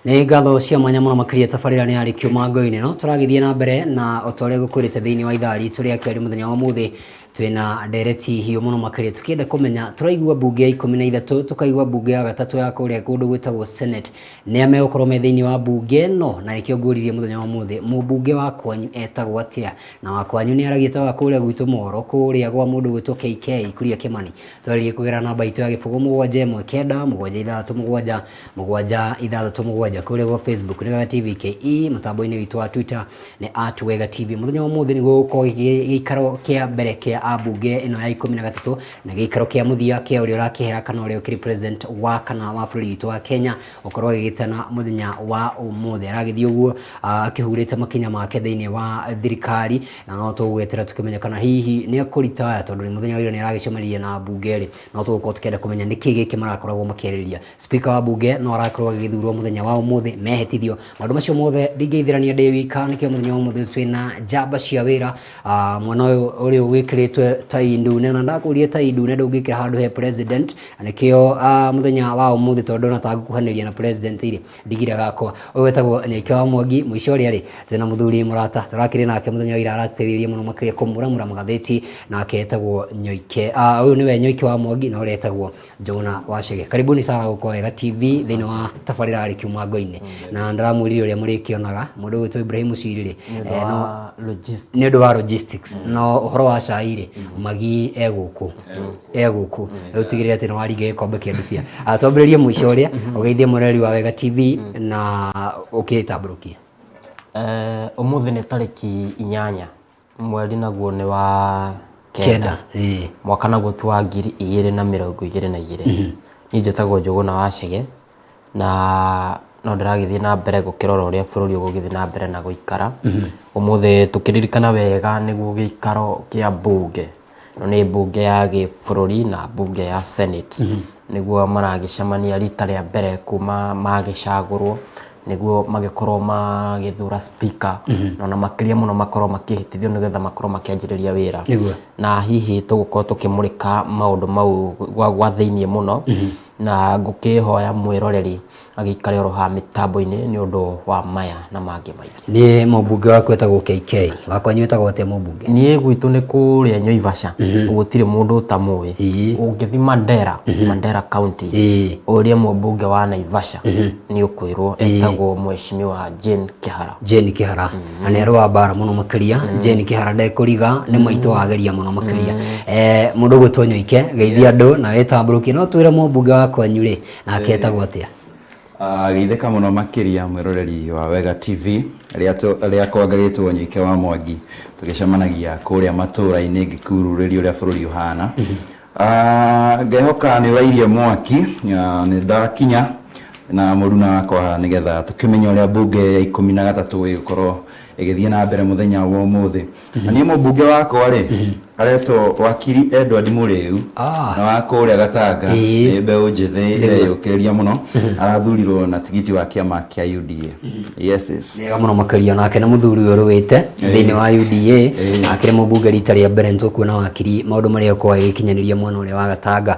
Nĩ ngatho cia mwanya mũno makĩria tabarĩra nĩ yarĩkio mango-inĩ no tũragĩthiĩ na mbere na o ta ũrĩa ngũkwĩrĩte thĩinĩ wa ithaa ritũ rĩa kerĩ mũthenya wa ũmũthĩ twĩna ndereti hiũ mũno makĩria tũkĩenda kũmenya tũraigua mbunge ya 13 tũkaigua mbunge ya gatatũ ya kũrĩa kũndũ gwĩtagwo Senate nĩa megũkorwo me thĩinĩ wa mbunge ĩno na nĩkĩo ngũririe mũthenya wa ũmũthĩ mũmbunge wa kwanyu etagwo atĩa na wa kwanyu nĩ aragia ta wa kũrĩa gwitũ Moro kũrĩa gwa mũndũ gwĩtwo KK Kuria Kĩmani twarĩrie kũgerera namba itũ ya 0 7 1 9 7 6 7 7 6 7 kũrĩa gwa Facebook nĩ Wega TV KE mũtambo-inĩ witũ wa Twitter nĩ at Wega TV mũthenya wa ũmũthĩ nĩguo gũkorwo gĩikaro kĩa mbere kĩa ambunge ĩno ya 13 na gĩikaro kĩa mũthia kĩa ũrĩa ũrakĩhera kana ũrĩa ũkĩrĩ president wa kana wa bũrũri witũ wa Kenya ũkorwo agĩgĩtana mũthenya wa ũmũthĩ aragĩthiĩ ũguo akĩhurĩte makinya make thĩinĩ wa thirikari na no tũgwetera tũkĩmenya kana hihi nĩ ekũritaya tondũ nĩ mũthenya wa ira nĩ aragĩcemanirie na mbunge rĩ no tũgũkorwo tũkĩenda kũmenya nĩkĩ gĩkĩ marakoragwo makĩarĩrĩria speaker wa mbunge no arakorwo agĩgĩthurwo mũthenya wa ũmũthĩ mehĩtithio maũndũ macio mothe ndingĩithĩrania ndĩ wika nĩkĩo mũthenya wa ũmũthĩ twĩna njamba cia wĩra. Mwana ũyũ ũrĩa ũgĩkĩrĩtwe tai ndune na ndakũrie tai ndune ndũngĩkĩra handũ he president na nĩkĩo mũthenya wa ũmũthĩ tondũ ndona ta ngũkuhanĩria na president rĩ ndigire gakwa ũyũ wetagwo Nyaike wa Mwangi mũico ũrĩa rĩ twĩna mũthuri mũrata tũrakĩrĩ nake mũthenya wa ira aratĩrĩria mũno makĩria kũmũramũra magathĩti nake etagwo Nyoike. Ũyũ nĩwe Nyoike wa Mwangi na ũrĩa etagwo Njũgũna wa Chege. Karibuni sana gũkũ Wega TV thĩinĩ wa tabarĩra yarĩ kiuma ngo-inĩ na ndĩramwĩrire ũrĩa mũrĩkĩonaga mũndũ ũgwĩtwo Ibrahim Ciri rĩ no nĩ ũndũ wa logistics no ũhoro wa cai rĩ magi egũkũ egũkũ ũtigĩrĩre atĩ nĩ waringa gĩkombe kĩa ndubia. Twambĩrĩrie mũico ũrĩa ũgeithie mwĩroreri wa Wega TV na ũkĩtambũrũkie. Ũmũthĩ nĩ tarĩki 8 mweri naguo nĩ wa 9 mwaka naguo ti wa 2022. Niĩ njĩtagwo Njũgũna wa Chege na no ndĩragĩthiĩ na mbere gũkĩrora ũrĩa bũrũri ũgũgĩthiĩ na mbere na gũikara. Ũmũthĩ tũkĩririkana wega nĩguo gĩikaro kĩa mbunge, ĩno nĩ mbunge ya gĩbũrũri na mbunge ya Senate. Nĩguo maragĩcemania rita rĩa mbere kuma magĩcagũrwo nĩguo magĩkorwo magĩthura speaker na ona makĩria mũno makorwo makĩhĩtithio nĩgetha makorwo makĩanjĩrĩria wĩra. Na hihi tũgũkorwo tũkĩmũrĩka maũndũ mau gwa thĩiniĩ mũno na ngũkĩhoya mwĩroreri agĩikare oro haha mĩtambo-inĩ nĩ ũndũ wa maya na mangĩ maingĩ. Niĩ mũmbunge waku etagwo KK wakwa wĩtagwo atĩa mũmbunge? Niĩ gwitũ nĩ kũrĩa Nyoivasha gũtirĩ mũndũ ũtamũĩ. Ũngĩthiĩ Mandera, Mandera County ũrie mũmbunge wa Naivasha nĩ ũkwĩrwo etagwo Mheshimiwa Jane Kĩhara. Jane Kĩhara na nĩ arũa mbara mũno makĩria. Jane Kĩhara ndekũriga nĩ maitũ wageria mũno makĩria. Mũndũ ũgwĩtwo Nyoike geithia andũ na wĩtambũrũkie no twĩre mũmbunge wa kwanyu rĩ nake etagwo atĩa? Geithĩka mũno makĩria mwĩroreri wa Wega TV rĩakwa ngarĩtwo Nyoike wa Mwangi tũgĩcemanagia kũrĩa matũra-inĩ ngĩkururĩria ũrĩa bũrũri ũhana. Ngehoka nĩ ũrairie mwaki nĩ ndakinya na mũruna wakwa haha nĩgetha tũkĩmenye ũrĩa mbunge ya 13 ĩgũkorwo ĩgĩthiĩ na mbere mũthenya wa ũmũthĩ. Na niĩ mũmbunge wakwa rĩ aretwo wakiri Edward Mũrĩu na wa kũrĩa Gatanga nĩ mbeũ njĩthĩ ĩreyũkĩrĩria mũno arathurirwo na tigiti wa kĩama kĩa UDA. Yes, yes. Wega mũno makĩria nake nĩ mũthuri ũyũ ũrũĩte thĩinĩ wa UDA na akĩrĩ mũmbunge rita rĩa mbere nĩtũkuona wakiri maũndũ marĩa akorwo agĩkinyanĩria mwena ũrĩa wa Gatanga.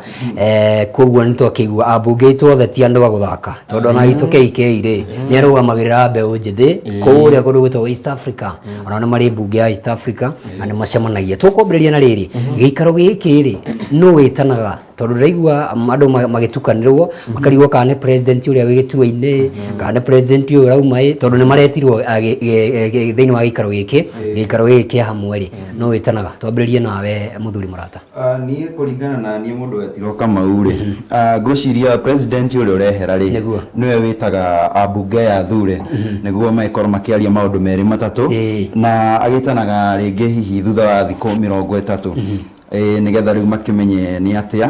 Koguo nĩtwakĩigua ambunge aitũ othe ti andũ a gũthaka tondũ ona witũ KK rĩ nĩ arũgamagĩrĩra mbeũ njĩthĩ kũrĩa kũndũ gwĩtagwo East Africa onao nĩ marĩ mbunge ya East Africa na nĩ macemanagia. Tũkwambĩrĩria na rĩrĩ gĩikaro gĩkĩ rĩ nũ wĩtanaga tondũ ndĩraigua andũ magĩtukanĩrwo makarigwo kana nĩ president ũrĩa wĩ gĩturwa-inĩ kana nĩ president ũyũ ũrauma ĩ tondũ nĩ maretirwo thĩinĩ wa gĩikaro gĩkĩ gĩikaro gĩkĩ kĩa hamwe rĩ nũ wĩtanaga. Twambĩrĩrie nawe mũthuri mũrata. Niĩ kũringana na niĩ mũndũ wetirwo Kamau rĩ, ngwĩciria president ũrĩa ũrehera rĩ, nĩwe wĩtaga ambunge aya athure nĩguo magĩkorwo makĩaria maũndũ merĩ matatũ, na agĩtanaga rĩngĩ hihi thutha wa thikũ 30 nĩgetha rĩu makĩmenye nĩ atĩa.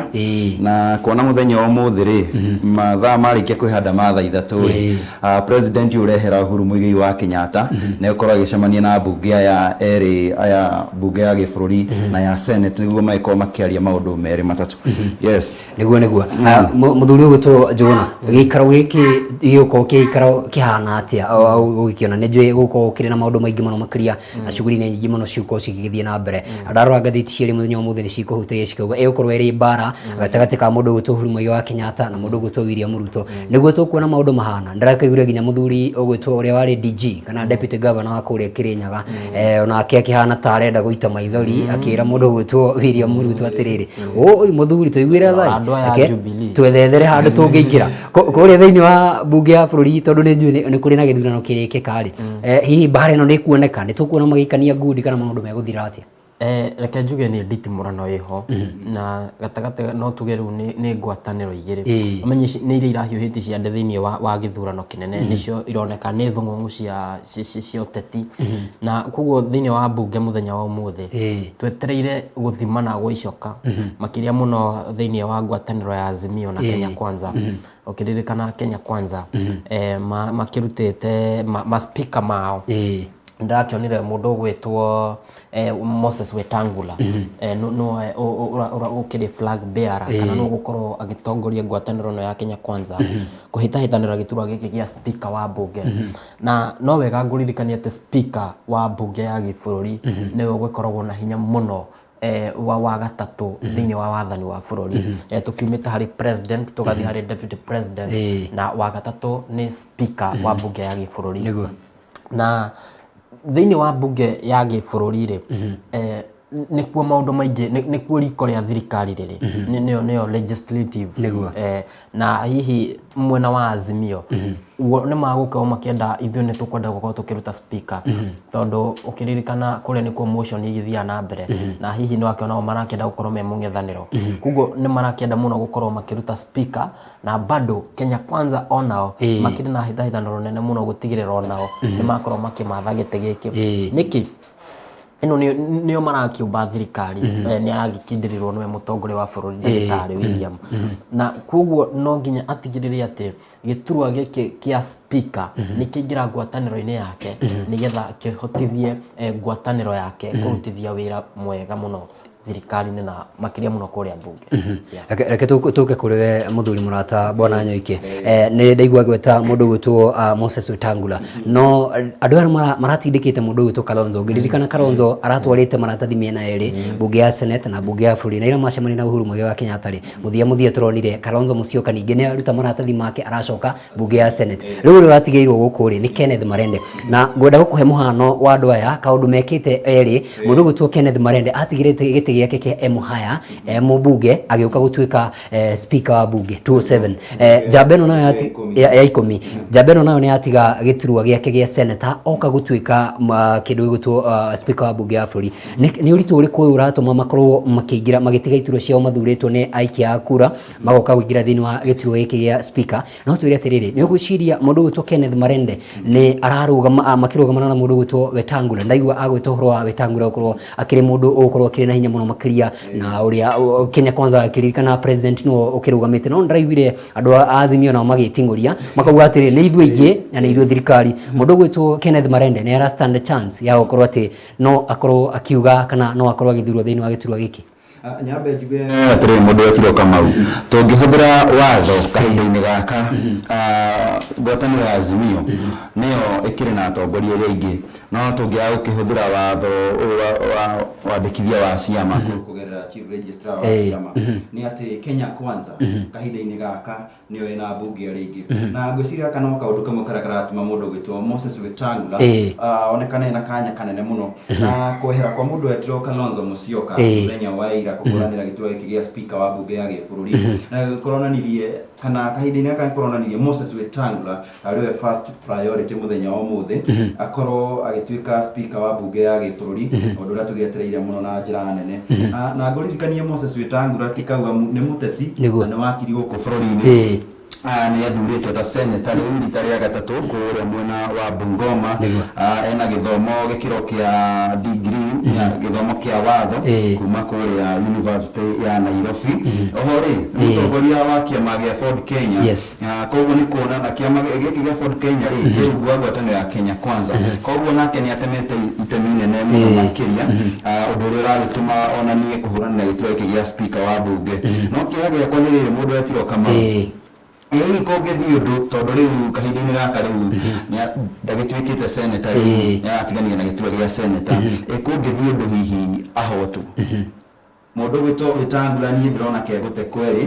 Na kuona mũthenya wa ũmũthĩ rĩ, mathaa marĩkia kwĩhanda ma thaa 3 rĩ, president ũyũ ũrehera Uhuru Muigai wa Kenyatta nĩ egũkorwo agĩcemania na ambunge aya erĩ aya mbunge ya gĩbũrũri na ya Senate nĩguo magĩkorwo makĩaria maũndũ merĩ matatũ. Yes. Nĩguo nĩguo. Mũthuri ũgwĩtwo Njũgũna, gĩikaro gĩkĩ gĩgũkorwo kĩ gĩikaro kĩhana atĩa ũgĩkĩona? Nĩ njũĩ gũgũkorwo kĩrĩ na maũndũ maingĩ mũno makĩria na shughuli nĩ nyingĩ mũno cigũkorwo cigĩthiĩ na mbere. Ndarora ngathĩti cierĩ mũthenya wa ũmũthĩ nĩ cikũhutagia cikauga ĩgũkorwo ĩrĩ mbara gatagatĩ ka mũndũ ũgwĩtwo Uhuru Muigai wa Kenyatta na mũndũ ũgwĩtwo William Ruto. Nĩguo tũkuona maũndũ mahana. Ndĩrakĩiguire nginya mũthuri ũgwĩtwo ũrĩa warĩ DG kana deputy governor wa kũrĩa Kĩrĩnyaga, onake akĩhana ta arenda gũita maithori akĩra mũndũ ũgwĩtwo William Ruto atĩrĩrĩ, ũĩ mũthuri, tũiguĩre tha. Andũ aya a Reke Jubilee. Twethethere handũ tũngĩingĩra kũrĩa thĩinĩ wa mbunge ya bũrũri, tondũ nĩ njũĩ nĩ kũrĩ na gĩthurano kĩrĩkĩka rĩ. Hihi mbara ĩno nĩ ĩkuoneka? Nĩ tũkuona magĩikania ngundi kana maũndũ megũthira atĩa? Reke njuge nĩ nditimũrano ĩho na gatagatĩ, no tuge rĩu nĩ ngwatanĩro igĩrĩ. Ũmenye ici nĩ iria irahiũhĩtie ciande thĩinĩ wa gĩthurano kĩnene, nĩcio ironeka nĩ thũng'ũng'u cia ũteti, na koguo thĩinĩ wa mbunge mũthenya wa ũmũthĩ twetereire gũthimana gwa icoka, makĩria mũno thĩinĩ wa ngwatanĩro ya Azimio na Kenya Kwanza. Ũkĩririkana Kenya Kwanza makĩrutĩte ma speaker mao, ndĩrakĩonire mũndũ ũgwĩtwo Moses Wetangula, nĩwe ũkĩrĩ flag bearer kana nĩwe ũgũkorwo agĩtongoria ngwatanĩro ĩno ya Kenya Kwanza kũhĩtahĩtanĩra gĩturwa gĩkĩ gĩa speaker wa mbunge. Na no wega ngũririkanie atĩ speaker wa mbunge ya gĩbũrũri nĩwe ũgĩkoragwo na hinya mũno wa gatatũ thĩinĩ wa wathani wa bũrũri. Tũkiumĩte harĩ president tũgathiĩ harĩ deputy president, na wa gatatũ nĩ speaker wa mbunge ya gĩbũrũri. Na thĩinĩ wa mbunge ya gĩbũrũri rĩ, nĩkuo maũndũ maingĩ, nĩkuo riko rĩa thirikari rĩrĩ. Nĩyo legislative. Na hihi mwena wa Azimio nĩ magũkorwo makĩenda, ithuĩ nĩ tũkwenda gũkorwo tũkĩruta speaker, tondũ ũkĩririkana kũrĩa nĩkuo motion igĩthiaga na mbere, na hihi nĩ wakĩona o marakĩenda gũkorwo me mũng'ethanĩro, koguo nĩ marakĩenda mũno gũkorwo makĩruta speaker. Na bado Kenya Kwanza onao makĩrĩ na hĩtahĩtano rũnene mũno gũtigĩrĩra onao nĩ makorwo makĩmatha gĩtĩ gĩkĩ. Nĩkĩ ĩno nĩo marakĩũmba thirikari? Nĩ aragĩkindĩrĩrwo nĩwe mũtongoria wa bũrũri, ndagĩtarĩ William, na koguo no nginya atigĩrĩre atĩ gĩturwa gĩkĩ kĩa speaker nĩ kĩingĩra ngwatanĩro-inĩ yake, nĩgetha kĩhotithie ngwatanĩro yake kũrutithia wĩra mwega mũno thirikari-inĩ na makĩria mũno kũrĩa mbunge. Yeah. Reke tũke kũrĩ we mũthuri mũrata bwana Nyoike. Nĩ ndaigua gweta mũndũ ũgwĩtwo Moses Wetangula, no andũ aya maratindĩkĩte mũndũ ũgwĩtwo Kalonzo. Ngĩririkana Kalonzo aratwarĩte maratathi mĩena yerĩ, mbunge ya Senate na mbunge ya bũrũri, na ira macemania na Uhuru Muigai wa Kenyatta rĩ, mũthia mũthia tũronire Kalonzo Musyoka ningĩ nĩ aruta maratathi make aracoka mbunge ya Senate. Rĩu ũrĩa ũratigĩirwo gũkũ rĩ nĩ Kenneth Marende, na ngwenda gũkũhe mũhano wa andũ aya kaũndũ mekĩte erĩ. Mũndũ ũgwĩtwo Kenneth Marende atigĩrĩte gĩtĩ gĩake kĩa Emuhaya mũmbunge agĩũka gũtuĩka speaker wa mbunge 207. Njamba ĩno nayo ya 10, njamba ĩno nayo nĩ yatiga gĩturwa gĩake gĩa senator oka gũtuĩka kĩndũ gĩgwĩtwo speaker wa mbunge ya bũrũri. Nĩ ũritũ ũrĩkũ ũyũ ũratũma makorwo makĩingĩra magĩtiga iturwa ciao mathurĩtwo nĩ aikia a kura, magoka kũingĩra thĩinĩ wa gĩturwa gĩkĩ gĩa speaker? No twĩre atĩrĩrĩ, nĩ ũgwĩciria mũndũ ũgwĩtwo Kenneth Marende nĩ ararũgama makĩrũgamana na mũndũ ũgwĩtwo Wetangula? Ndaigua agwĩta ũhoro wa Wetangula gũkorwo akĩrĩ mũndũ ũgũkorwo akĩrĩ na hinya mũno makĩria na ũrĩa Kenya Kwanza, akĩririkana president nĩwe ũkĩrũgamĩte, no ndĩraiguire andũ a Azimio nao magĩting'ũria makauga atĩrĩ, nĩ ithuĩ aingĩ na nĩ ithuĩ thirikari. Mũndũ ũgwĩtwo Kenneth Marende nĩ ara stand a chance ya gũkorwo atĩ no akorwo akiuga kana no akorwo agĩthurwo thĩinĩ wa gĩturwa gĩkĩ? Nyambe njuge atĩrĩrĩ, mũndũ wekirwo Kamau, tũngĩhũthĩra watho kahinda-inĩ gaka, ngwatanĩro ya Azimio nĩyo ĩkĩrĩ na atongoria arĩa aingĩ, no tũngĩaga gũkĩhũthĩra watho ũyũ wa wandĩkithia wa ciama kũgerera chief registrar wa ciama, nĩ atĩ Kenya Kwanza kahinda-inĩ gaka nĩyo ĩna mbunge arĩa aingĩ. Na ngwĩciria gaka no kaũndũ kamwe karĩa karatũma mũndũ ũgwĩtwo Moses Wetangula onekane ena kanya kanene mũno, na kwehera kwa mũndũ wetirwo Kalonzo Musyoka mũthenya wa ira kũhũranĩra gĩturwa gĩkĩ gĩa speaker wa mbunge ya gĩbũrũri, na kũronanirie kana kahinda-inĩ gaka kũronanirie Moses Wetangula arĩ we first priority mũthenya wa ũmũthĩ akorwo agĩtuĩka speaker wa mbunge ya gĩbũrũri, ũndũ ũrĩa tũgĩetereire mũno na njĩra nene. Na ngũririkanie Moses Wetangula ti kauga nĩ mũteti na nĩ wakiri gũkũ bũrũri-inĩ. Nĩ athurĩtwo ta senator rĩu rita rĩa gatatũ kũrĩa mwena wa Bungoma. Ena gĩthomo gĩkĩro kĩa degree ya gĩthomo kĩa watho kuma kũrĩa University ya Nairobi. Oho rĩ, nĩ mũtongoria wa kĩama gĩa Ford Kenya. Koguo nĩ kuona na kĩama gĩkĩ gĩa Ford Kenya rĩ, kĩ rungu rwa ngwatanĩro ya Kenya Kwanza. Koguo nake nĩ atemete itemi inene mũno makĩria, ũndũ ũrĩa ũragĩtũma onanie kũhũranĩra gĩturwa gĩkĩ gĩa speaker wa mbunge. No kĩeha gĩakwa nĩ rĩrĩ, mũndũ etirwo Kamau, ĩ hihi kũngĩthiĩ ũndũ, tondũ rĩu kahinda-inĩ gaka rĩu ndagĩtuĩkĩte senator, rĩu nĩ aratiganire na gĩturwa gĩa senator, ĩ kũngĩthiĩ ũndũ hihi ahotwo? Mũndũ gwĩtwo Wetangula niĩ ndĩrona kegũte kweri,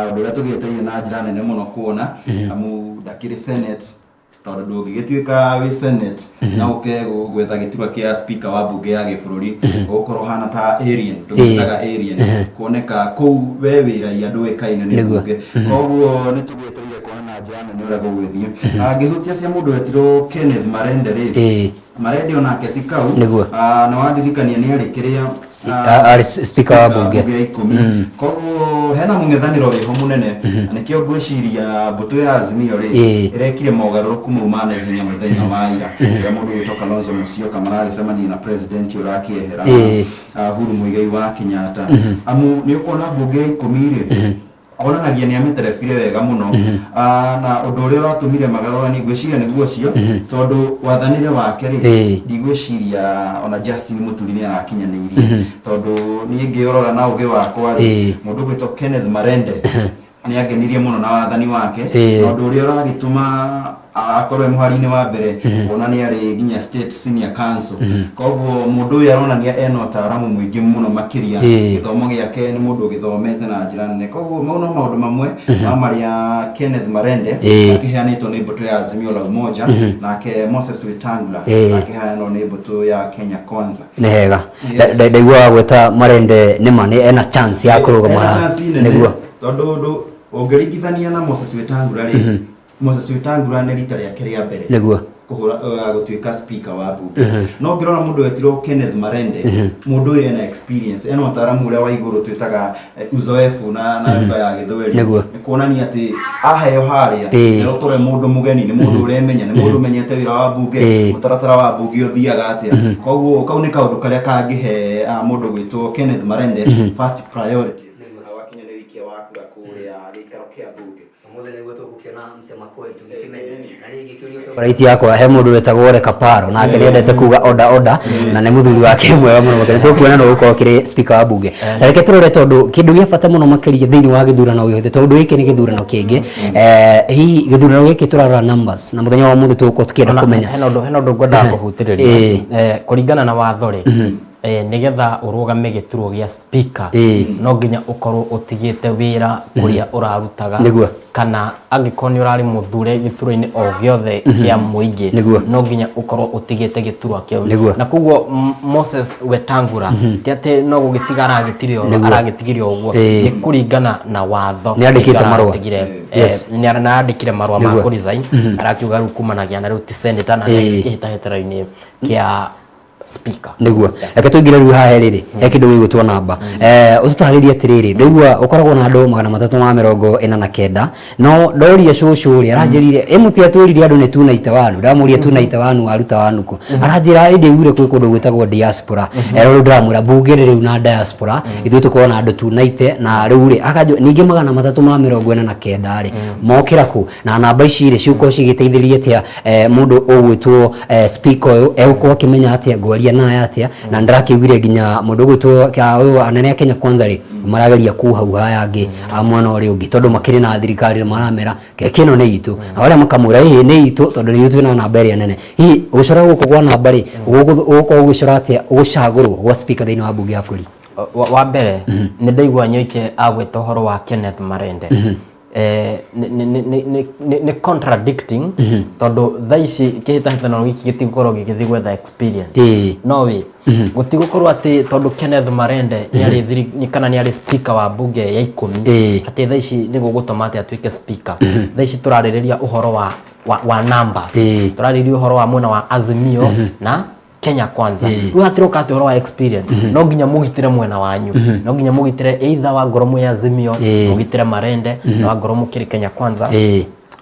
ũndũ ũrĩa tũgĩetereire na njĩra nene mũno kuona, amu ndakĩrĩ Senate, tondũ ndũngĩgĩtuĩka wĩ Senate na ũke gwetha gĩturwa kĩa speaker wa mbunge ya gĩbũrũri, ũgũkorwo ũhana ta alien, tũgĩtaga alien, kuoneka kũu we wĩ raia ndũĩkaine nĩ mbunge. Koguo nĩ tũgĩetereire kuona na njĩra nene ũrĩa gũgũgĩthiĩ. Ngĩhutia cia mũndũ wetirwo Kenneth Marende rĩ, Marende onake ti kau. Nĩ wandirikania nĩ arĩ kĩrĩa Arĩ speaker wa mbunge. Ya 10. Koguo hena mũng'ethanĩro wĩho mũnene, na nĩkĩo ngwĩciria mbũtũ ya Azimio rĩ ĩrekire mogarũrũku mau ma naihenya mũthenya wa ira, rĩrĩa mũndũ ũgwĩtwo Kalonzo Musyoka maragĩcemania na president ũrakĩehera, Uhuru Muigai wa Kenyatta. Amu nĩ ũkuona mbunge ya 10 rĩ, onanagia nĩ amĩterebire wega mũno. Na ũndũ ũrĩa ũratũmire magarũrani ngwĩciria nĩguo ũcio, tondũ wathanĩre wake rĩ, ndigwĩciria ona Justin Muturi nĩ arakinyanĩirie, tondũ niĩ ngĩũrora na ũgĩ wakwa rĩ, mũndũ ũgwĩtwo Kenneth Marende nĩ angenirie mũno na wathani wake, na ũndũ ũrĩa ũragĩtũma akorwo e mũhari-inĩ wa mbere, kuona nĩ arĩ nginya state senior council. Koguo mũndũ ũyũ aronania ena ũtaaramu mũingĩ mũno makĩria, gĩthomo gĩake nĩ mũndũ ũgĩthomete na njĩra nene. Koguo mau no maũndũ mamwe ma marĩa Kenneth Marende akĩheanĩtwo nĩ mbũtũ ya Azimio la Umoja, nake Moses Wetangula akĩheanwo nĩ mbũtũ ya Kenya Kwanza. Nĩ hega. Ndaigua gwĩta Marende nĩma nĩ ena chance ya kũrũgama. Ena chance nene. Tondũ ũndũ ũngĩringithania na Moses Wetangula rĩ, Moses Wetangula nĩ rita rĩake rĩa mbere kũhũra gũtuĩka speaker wa mbunge. No ngĩrora mũndũ wetirwo Kenneth Marende, mũndũ ũyũ ena experience, ena ũtaaramu ũrĩa wa igũrũ twĩtaga uzoefu na lugha ya Gĩthweri. Nĩ kuonania atĩ aheo harĩa nĩgũkorwo e mũndũ mũgeni, nĩ mũndũ ũremenya, nĩ mũndũ ũmenyete wĩra wa mbunge, mũtaratara wa mbunge ũthiaga atĩa. Koguo kau nĩ kaũndũ karĩa kangĩhe mũndũ gwĩtwo Kenneth Marende first priority wakinya nĩ wĩikia wa kura kũrĩa gĩikaro kĩa mbunge. Ũmũthĩ nĩguo tũgũkĩona msema kweli tũgĩkĩmenya. Na rĩngĩ kĩũrio favorite yakwa, he mũndũ wĩtagwo Ole Kaparo, nake nĩendete kuga order order, na nĩ mũthuri wake mwega mũno makĩria. Tũkuona no gũkorwo kĩrĩ speaker wa bunge. Ta reke tũrore, tondũ kĩndũ gĩa bata mũno makĩria thĩinĩ wa gĩthurano gĩothe, tondũ gĩkĩ nĩ gĩthurano kĩngĩ, hihi gĩthurano gĩkĩ tũrarora numbers, na mũthenya wa ũmũthĩ tũgũkorwo tũkĩenda kũmenya. Hena ũndũ ngwendaga kũhutĩrĩria. Kũringana na watho rĩ, nĩgetha ũrũgame gĩturwa gĩa speaker, no nginya ũkorwo ũtigĩte wĩra kũrĩa ũrarutaga, kana angĩkorwo nĩ ũrarĩ mũthure gĩturwa-inĩ o gĩothe kĩa mũingĩ, no nginya ũkorwo ũtigĩte gĩturwa kĩu. Na koguo Moses Wetangula ti atĩ no gũgĩtiga aragĩtigire ũguo, nĩ kũringana na watho. Nĩ andĩkĩte marũa. Nĩ arandĩkire marũa ma kũ resign, arakiuga rĩu kumanagia na rĩu ti senator na kĩhĩtahĩtano-inĩ kĩa speaker. Nĩguo reke tũingĩre rĩu haha rĩrĩ, he kĩndũ gĩgwĩtwo namba. Ũtũtarĩrie atĩrĩrĩ, ndaigua ũkoragwo na andũ 349, no ndoria cũcũ rĩ, aranjĩrire ĩ mũtiatwĩrire andũ nĩ 291. Ndamũria 291 waruta wanu kũ? Aranjĩra ĩndĩ aiguire kwĩ kũndũ gwĩtagwo diaspora. Ero rĩu ndĩramwĩra mbunge rĩ rĩu na diaspora ithuĩ tũkorwo na andũ 290, na rĩu rĩ akanjũ ningĩ 349 rĩ mokĩra kũ? Na namba ici rĩ ciũkorwo cigĩteithĩrĩria atĩa mũndũ ũgwĩtwo speaker ũyũ egũkorwo akĩmenya atĩa ngwaria naye atĩa? Na ndĩrakĩiguire nginya mũndũ ũgwĩtwo ũyũ anene a Kenya Kwanza rĩ marageria kũhauha aya angĩ a mwena ũrĩa ũngĩ, tondũ makĩrĩ na thirikari maramera keki ĩno nĩ itũ, na arĩa makamwĩra ĩĩ nĩ itũ tondũ nĩ ithuĩ twĩna namba ĩrĩa nene. Hihi gũcora gũkũ gwa namba rĩ, ũgũkorwo ũgĩcora atĩa gũcagũrwo gwa speaker thĩinĩ wa mbunge ya bũrũri? Wa mbere nĩ ndaigua Nyoike agwĩta ũhoro wa Kenneth Marende, nĩ contradicting, tondũ thaa ici kĩhĩtahĩtano gĩkĩ gĩtigũkorwo gĩgĩthiĩ gwetha experience, no wĩ gũtigũkorwo atĩ tondũ Kenneth Marende nĩ arĩ kana nĩ arĩ speaker wa mbunge ya 10 atĩ thaa ici nĩ gũgũtũma atĩ atuĩke speaker. Thaa ici tũrarĩrĩria ũhoro wa numbers, tũrarĩrĩria ũhoro wa mwena wa Azimio na Kenya Kwanza. Rĩu hatiroka atĩ ũhoro wa experience. No nginya mũgitĩre mwena wanyu, no nginya mũgitĩre either wa ngoro mwĩ Azimio mũgitĩre Marende, na wa ngoro mũkĩrĩ Kenya Kwanza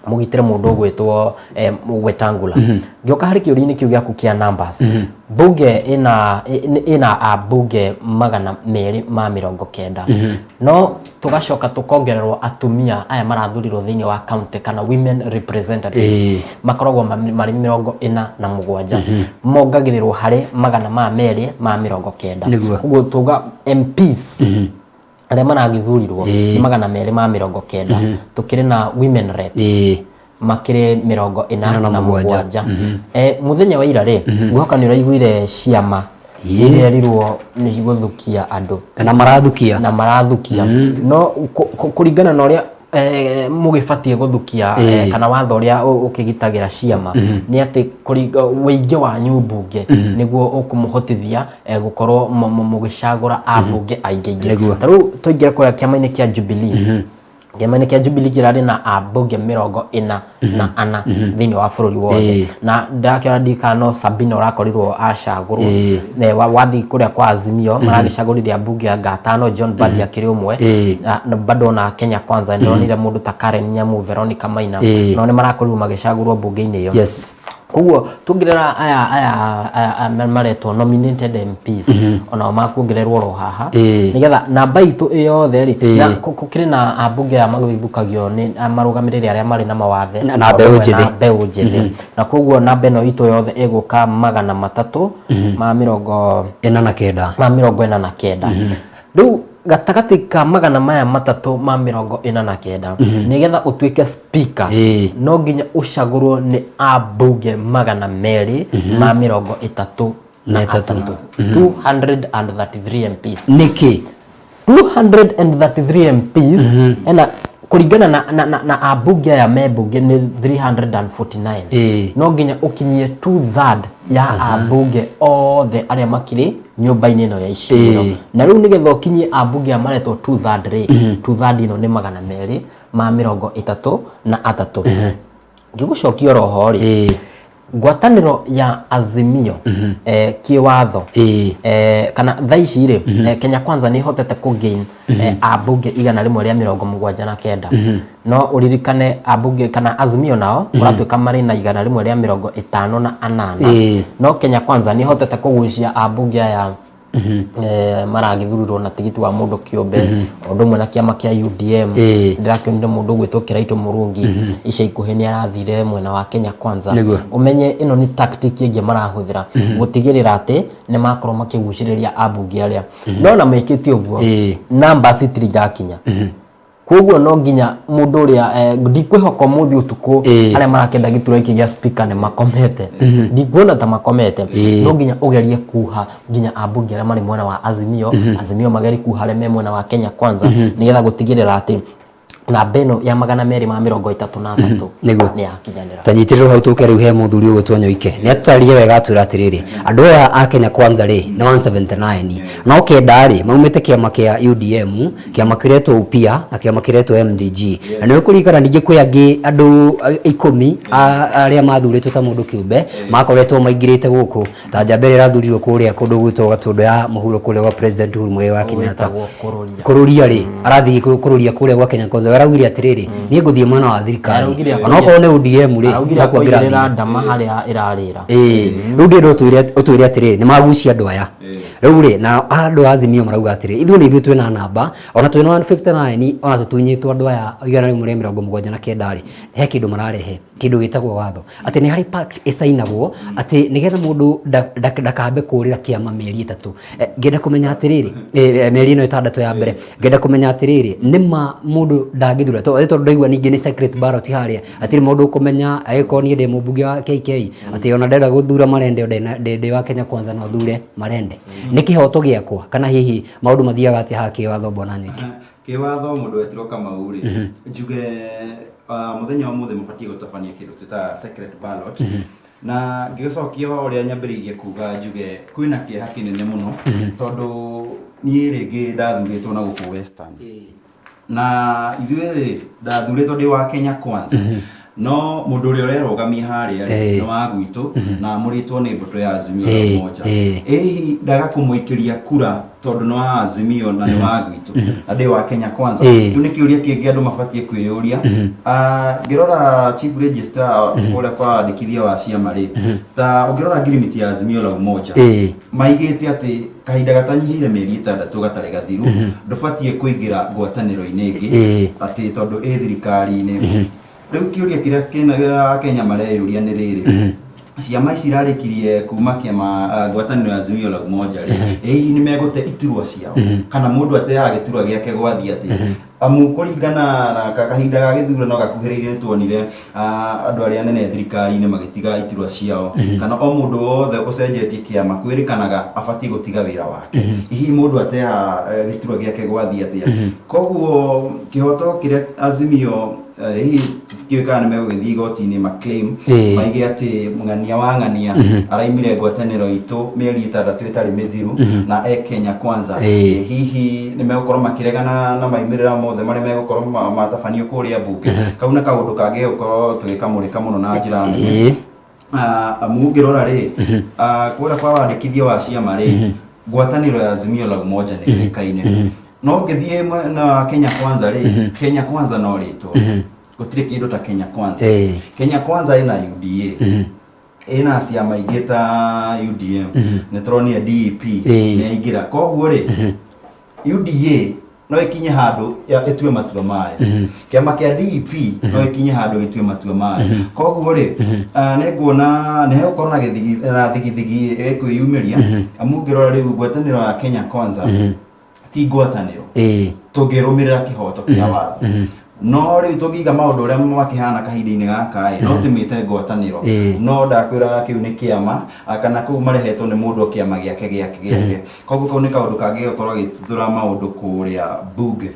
mũgitĩre mũndũ ũgwĩtwo Wetangula. Ngĩũka harĩ kĩũria-inĩ kĩu gĩaku kĩa numbers, bunge ĩna ambunge 290, no tũgacoka tũkongererwo atumia aya marathurirwo thĩinĩ wa county kana women representatives, makoragwo marĩ 47, mongagĩrĩrwo harĩ 290. Koguo tuga MPs arĩa maragĩthurirwo nĩ 290, tũkĩrĩ na women reps makĩrĩ 47. Mũthenya wa ira rĩ, ngwĩhoka nĩ ũraiguire ciama Irerirwo nĩ gũthukia andũ. Na marathukia. Na marathukia. No kũringana na ũrĩa mũgĩbatiĩ gũthukia kana watho ũrĩa ũkĩgitagĩra ciama nĩ atĩ wĩingĩ wanyu mbunge nĩguo ũkũmũhotithia gũkorwo mũgĩcagũra ambunge aingĩ aingĩ. Ta rĩu tũingĩre kũrĩa kĩama-inĩ kĩa Jubilee. Kĩama-inĩ kĩa Jubilee kĩrarĩ na ambunge 44 thĩinĩ wa bũrũri wothe. Na ndakĩona ndikana no Sabina ũrakorirwo acagũrwo. Wathiĩ kũrĩa kwa Azimio maragĩcagũrire ambunge anga atano, John Mbadi akĩrĩ ũmwe. Na bado ona Kenya Kwanza ndĩronire mũndũ ta Karen Nyamu, Veronica Maina, nao nĩ marakorirwo magĩcagũrwo mbunge-inĩ ĩyo. Koguo tuongerera aya aya aya maretwo nominated MPs onao makuongererwo oro haha nigetha namba itũ ĩyothe rĩ na kũkĩrĩ na ambunge aya magĩthukagio nĩ marũgamĩrĩri arĩa marĩ na mawathe na mbeũ njĩthĩ. Na mbeũ njĩthĩ, na koguo namba ĩno itũ yothe ĩgũka 349. Ma 49. Rĩu gatagatĩ ka 349, nĩgetha ũtuĩke speaker no nginya ũcagũrwo nĩ ambunge 233, 233 MPs. Nĩkĩ? 233 MPs ena kũringana na ambunge aya me mbunge nĩ 349. No nginya ũkinyie two third ya ambunge othe arĩa makĩrĩ nyũmba-inĩ ĩno ya icigĩro. Na rĩu nĩgetha ũkinyie ambunge aya maretwo two third rĩ, two third ĩno nĩ 233. Ngĩgũcokia oroho rĩ, ngwatanĩro ya Azimio kĩwatho kana thaa ici rĩ, Kenya Kwanza nĩ ĩhotete kũ gain ambunge 179. No ũririkane ambunge kana Azimio nao kũratuĩka marĩ na 158. No Kenya Kwanza nĩ ĩhotete kũgucia ambunge aya maragĩthurirwo na tigiti wa mũndũ kĩũmbe, o ũndũ ũmwe na kĩama kĩa UDM. Ndĩrakĩonire mũndũ ũgwĩtwo Kĩraitũ Mũrungi ica ikuhĩ nĩ arathire mwena wa Kenya Kwanza. Ũmenye ĩno nĩ tactic ĩngĩ marahũthĩra gũtigĩrĩra atĩ nĩ makorwo makĩgucĩrĩria ambunge arĩa no na mekĩte ũguo numbers itiringakinya. Koguo no nginya mũndũ ũrĩa ndikwĩhoka ũmũthĩ ũtukũ arĩa marakĩenda gĩturwa gĩkĩ gĩa speaker nĩ makomete, ndikuona ta makomete. No nginya ũgerie kuha nginya ambunge arĩa marĩ mwena wa Azimio, Azimio magerie kuha arĩa me mwena wa Kenya Kwanza, nĩgetha gũtigĩrĩra atĩ namba ĩno ya 233 nĩ yakinyanĩra. Tanyitĩrĩrwo hau tũke rĩu he mũthuri ũgwĩtwo Nyoike. Nĩ atũtarĩrie wega atwĩra atĩrĩrĩ, andũ aya a Kenya Kwanza rĩ nĩ 179 no kenda rĩ maumĩte kĩama kĩa UDM, kĩama kĩretwo UPIA na kĩama kĩretwo MDG. Na nĩ ũkũririkana ningĩ kwĩ angĩ andũ 10 arĩa mathurĩtwo ta mũndũ kĩũmbe makoretwo maingĩrĩte gũkũ ta njamba ĩrĩa ĩrathurirwo kũrĩa kũndũ gwĩtwo Gatũndũ ya mũhuro kũrĩa gwa President Uhuru Muigai wa Kenyatta. Kũrũria rĩ arathiĩ kũrũria kũrĩa gwa Kenya Kwanza. Araugire atĩrĩrĩ, niĩ ngũthiĩ mwena wa thirikari onokorwo nĩ ODM rĩ. Araugire akũigĩrĩra ndama harĩa ĩrarĩra. Rĩu ndĩrenda ũtwĩre atĩrĩrĩ, nĩ magucia andũ aya rĩu rĩ, na andũ a Azimio marauga atĩrĩrĩ, ithuĩ nĩ ithuĩ twĩna namba ona twĩna 159 ona tũtunyĩtwo andũ aya 179 rĩ, he kĩndũ mararehe kĩndũ gĩtagwo watho atĩ nĩ harĩ pact ĩcainagwo atĩ nĩgetha mũndũ ndakambe kũrĩra kĩama mĩeri 3. Ngenda kũmenya atĩrĩrĩ, mĩeri ĩno 6 ya mbere, ngenda kũmenya atĩrĩrĩ, nĩ ma mũndũ ndangĩthura tondũ ndaigua ningĩ nĩ secret ballot harĩa hatirĩ mũndũ ũkũmenya angĩkorwo niĩ ndĩ mũmbunge wa KK atĩ ona ndenda gũthura Marende ndĩ wa Kenya Kwanza no thure Marende. Nĩ kĩhoto gĩakwa kana hihi maũndũ mathiaga atĩa haha kĩwatho bwana Nyeki? Kĩwatho mũndũ wetirwo Kamau rĩ, njuge mũthenya wa ũmũthĩ mũbatiĩ gũtabania kĩndũ twĩtaga secret ballot. Na ngĩgĩcokia ũrĩa nyambĩrĩirie kuga, njuge kwĩna kĩeha kĩnene mũno tondũ niĩ rĩngĩ ndathurĩtwo na gũkũ Western na ithuĩ rĩ ndathurĩtwo ndĩ wa Kenya Kwanza, no mũndũ ũrĩa ũrerũgamia harĩa rĩ nĩ wa gwitũ na amũrĩtwo nĩ mbũtũ ya Azimio la Umoja. Ĩ hihi ndaga kũmũikĩria kura tondũ nĩ wa Azimio na nĩ wa gwitũ na ndĩ wa Kenya Kwanza? Kĩu nĩ kĩũria kĩngĩ andũ mabatiĩ kwĩyũria. Ngĩrora chief registrar kũrĩa kwa wandĩkithia wa ciama rĩ, ta ũngĩrora ngirimiti ya Azimio la Umoja maigĩte atĩ kahinda gatanyihĩire mĩeri 6 gatarĩ gathiru ndũbatiĩ kũingĩra ngwatanĩro-inĩ ĩngĩ atĩ tondũ ĩ thirikari-inĩ. Rĩu kĩũria kĩrĩa kĩna Kenya mareyũria nĩ rĩrĩ, ciama ici irarĩkirie kuma kĩama ngwatanĩro ya Azimio la Umoja rĩ, ĩ hihi nĩ megũte iturwa ciao kana mũndũ ateaga gĩturwa gĩake gwathiĩ atĩa? Amu kũringana na kahinda ga gĩthurano gakuhĩrĩirie, nĩ tuonire andũ arĩa anene thirikari-inĩ magĩtiga iturwa ciao, kana o mũndũ wothe ũcenjetie kĩama kwĩrĩkanaga abatiĩ gũtiga wĩra wake. Hihi mũndũ ateaga gĩturwa gĩake gwathiĩ atĩa? Koguo kĩhoto kĩrĩa Azimio, hihi tũtikĩũĩ kana nĩ megũgĩthiĩ igoti-inĩ ma claim, maige atĩ ng'ania wa ng'ania araimire ngwatanĩro itũ mĩeri 6 ĩtarĩ mĩthiru na e Kenya Kwanza. Hihi nĩ megũkorwo makĩregana na maumĩrĩra mothe marĩa megũkorwo matabanio kũrĩa mbunge? Kau nĩ kaũndũ kangĩ gũkorwo tũgĩkamũrĩka mũno na njĩra nene. Amu ũngĩrora rĩ, kũrĩa kwa wandĩkithia wa ciama rĩ, ngwatanĩro ya Azimio la Umoja nĩ ĩũĩkaine, no ũngĩthiĩ mwena wa Kenya Kwanza rĩ, Kenya Kwanza no rĩtwa, gũtirĩ kĩndũ ta Kenya Kwanza. Kenya Kwanza ĩna UDA, ĩna ciama ingĩ ta UDM, nĩ tũronire DEP nĩ yaingĩra. Koguo rĩ, UDA no ĩkinye handũ ĩtue matua mayo, kĩama kĩa DEP no ĩkinye handũ gĩtue matua mayo. Koguo rĩ, nĩ nguona nĩ hegũkorwo na gĩthigi na thigithigi ĩkwĩyumĩria, amu ũngĩrora rĩu ngwatanĩro ya Kenya Kwanza ti ngwatanĩro tũngĩrũmĩrĩra kĩhoto kĩa watho. No rĩu tũngĩiga maũndũ ũrĩa makĩhana kahinda-inĩ gaka ĩ, no tũmĩte ngwatanĩro. No ndakwĩra kĩu nĩ kĩama, kana kũu marehetwo nĩ mũndũ kĩama gĩake gĩake gĩake. Koguo kau nĩ kaũndũ kangĩgũkorwo gĩtuthũra maũndũ kũrĩa mbunge.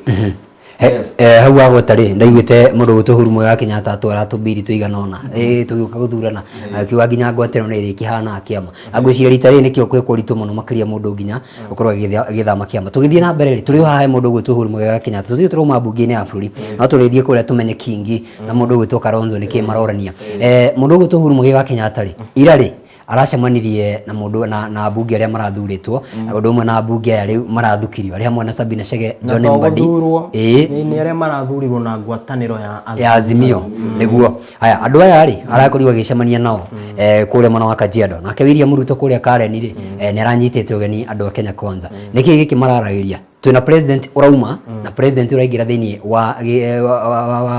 Yes. Hau wagweta rĩ, ndaiguĩte mũndũ ũgwĩtwo Uhuru Muigai wa Kenyatta atwara tũmbiri tũigana ũna tũgĩũka gũthurana, akiuga nginya ngwatĩro nĩ ĩrĩkĩhanaga kĩama. Ngwĩciria rita rĩrĩ nĩkĩo kwĩ kũritũ mũno makĩria mũndũ nginya gũkorwo agĩthama kĩama. Tũgĩthiĩ na mbere rĩ, tũrĩ o haha he mũndũ ũgwĩtwo Uhuru Muigai wa Kenyatta, tũtirĩ tũrauma mbunge-inĩ ya bũrũri, no tũrĩthiĩ kũrĩa tũmenye Kingi na mũndũ ũgwĩtwo Kalonzo nĩkĩ marorania. Mũndũ ũgwĩtwo Uhuru Muigai wa Kenyatta rĩ, ira rĩ aracemanirie na mũndũ na ambunge arĩa marathurĩtwo, ũndũ ũmwe na ambunge aya rĩu marathukirio arĩ hamwe na Sabina Chege, na John to Mbadi. Gũthurwo nĩ arĩa marathurirwo na ngwatanĩro ya ya Azimio nĩguo. Haya, andũ aya rĩ arakorirwo agĩcemania nao kũrĩa mwena wa Kajiado, nake William Ruto kũrĩa Karen rĩ, nĩ aranyitĩte ũgeni andũ a Kenya Kwanza. Nĩkĩ gĩkĩ mararagĩria? Twĩna president ũrauma na president ũraingĩra thĩinĩ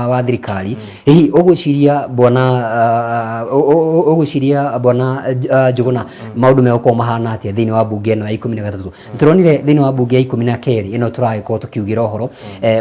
wa thirikari. Hihi ũgwĩciria bwana ũgwĩciria bwana Njũgũna, maũndũ megũkorwo mahana atĩa thĩinĩ wa mbunge ĩno ya 13? Tũronire thĩinĩ wa mbunge ya 12 ĩno tũragĩkorwo tũkiugĩra ũhoro,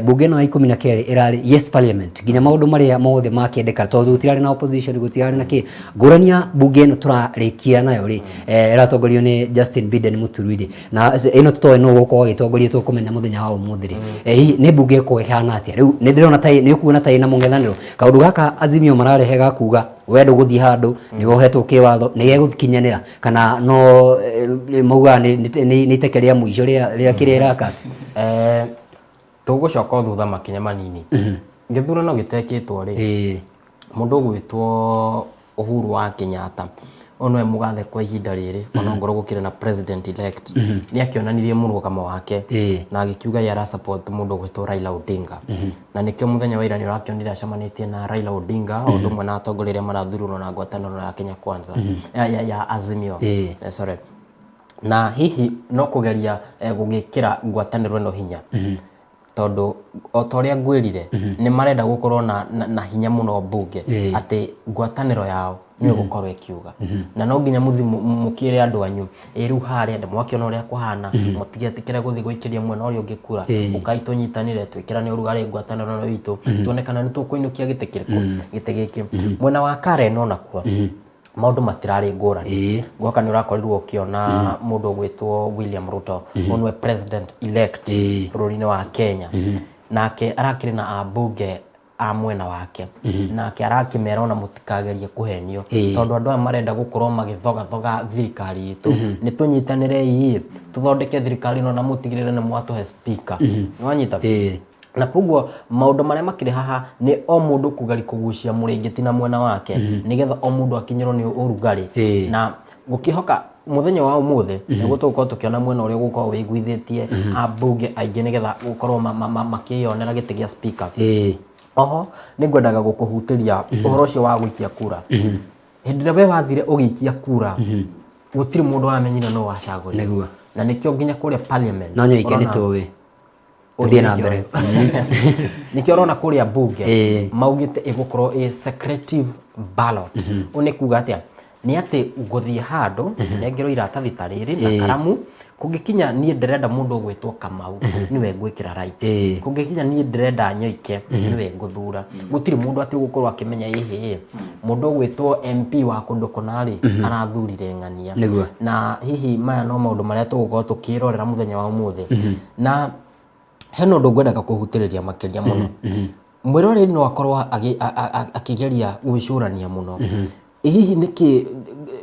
mbunge ĩno ya 12 ĩrarĩ yes parliament nginya maũndũ marĩa mothe makĩendeka, tondũ gũtirarĩ na opposition, gũtirarĩ na kĩ ngũrania. Mbunge ĩno tũrarĩkia nayo rĩ, ĩratongorio nĩ Justin Biden Mũturi rĩ, na ĩno tũtoĩ nũ ũgũkorwo agĩtongoria, tũkũmenya mũthenya wa ũmũthĩ rĩ. Hihi nĩ mbunge ĩkorwo ĩhana atĩa rĩu? Nĩ ndĩrona ta nĩ ũkuona ta ĩna mũng'ethanĩro. Kaũndũ gaka Azimio mararehe ga kuga we ndũgũthiĩ handũ nĩ wohetwo kĩwatho, nĩ gegũkinyanĩra kana no maugaga nĩ iteke rĩa mũico rĩa kĩrĩa ĩraka? Tũgũcoka o thutha makinya manini. Gĩthurano gĩtekĩtwo rĩ, mũndũ ũgwĩtwo Uhuru wa Kenyatta, ũyũ nĩwe mũgathe kwa ihinda rĩrĩ, ona ongorwo gũkĩrĩ na president elect, nĩ akĩonanirie mũrũgamo wake na agĩkiuga ye ara support mũndũ ũgwĩtwo Raila Odinga. Na nĩkĩo mũthenya wa ira nĩ ũrakĩonire acemanĩtie na Raila Odinga o ũndũ ũmwe na atongoria arĩa marathurirwo na ngwatanĩro ya Kenya Kwanza, ya Azimio. Sorry, na hihi no kũgeria gũgĩkĩra ngwatanĩro ĩno hinya, tondũ o ta ũrĩa ngwĩrire, nĩ marenda gũkorwo na hinya mũno mbunge, atĩ ngwatanĩro yao nĩyo ĩgũkorwo ĩkiuga, na no nginya mũthiĩ mũkĩre andũ anyu ĩ rĩu harĩa nĩ mwakĩona ũrĩa kũhana, mũtigetĩkĩre gũthiĩ gũikĩria mwena ũrĩa ũngĩ kura, ũkai tũnyitanĩre, twĩkĩrane ũrugarĩ ngwatanĩro ĩno itũ, tuone kana nĩ tũkũinũkia gĩtĩ kĩrĩkũ, gĩtĩ gĩkĩ. Mwena wa Karen onakuo maũndũ matirarĩ ngũrani. Gwoka nĩ ũrakorirwo ũkĩona mũndũ ũgwĩtwo William Ruto, ũyũ nĩwe president elect bũrũri-inĩ wa Kenya, nake arakĩrĩ na ambunge a mwena wake, nake arakĩmera ona mũtikagerie kũhenio, tondũ andũ aya marenda gũkorwo magĩthogathoga thirikari itũ. Nĩ tũnyitanĩrei tũthondeke thirikari ĩno na mũtigĩrĩre nĩ mwatũhe speaker. Nĩwanyita? Na koguo maũndũ marĩa makĩrĩ haha nĩ o mũndũ kũgeria kũgucia mũrĩngĩti na mwena wake, nĩgetha o mũndũ akinyĩrwo nĩ ũrugarĩ. Na gũkĩhoka mũthenya wa ũmũthĩ nĩguo tũgũkorwo tũkĩona mwena ũrĩa ũgũkorwo wĩiguithĩtie ambunge aingĩ, nĩgetha gũkorwo makĩyonera gĩtĩ gĩa speaker. Oho nĩ ngwendaga gũkũhutĩria ũhoro ũcio wa gũikia kura. Hĩndĩ ĩrĩa we wathire ũgĩikia kura, gũtirĩ mũndũ wamenyire no wacagũrire. Na nĩkĩo nginya kũrĩa parliament No nyoike nĩ ũrona- tũĩ. Tũthiĩ na mbere. Nĩkĩo ũrona kũrĩa mbunge maugĩte ĩgũkorwo ĩ secretive ballot. Ũũ nĩ kuga atĩa? Nĩ atĩ ngũthiĩ handũ nengerwo iratathi ta rĩrĩ na karamu. Kũngĩkinya niĩ ndĩrenda mũndũ ũgwĩtwo Kamau, nĩwe ngwĩkĩra right. Kũngĩkinya niĩ ndĩrenda Nyoike, nĩwe ngũthura. Gũtirĩ mũndũ atĩ ũgũkorwo akĩmenya ĩhĩ mũndũ ũgwĩtwo MP wa kũndũ kũna rĩ, arathurire ng'ania. Na hihi maya no maũndũ marĩa tũgũkorwo tũkĩrorera mũthenya wa ũmũthĩ. Na hena ũndũ ngwendaga kũhutĩrĩria makĩria mũno. Mwĩroreri no akorwo akĩgeria gwĩcũrania mũno. Ĩ hihi nĩkĩ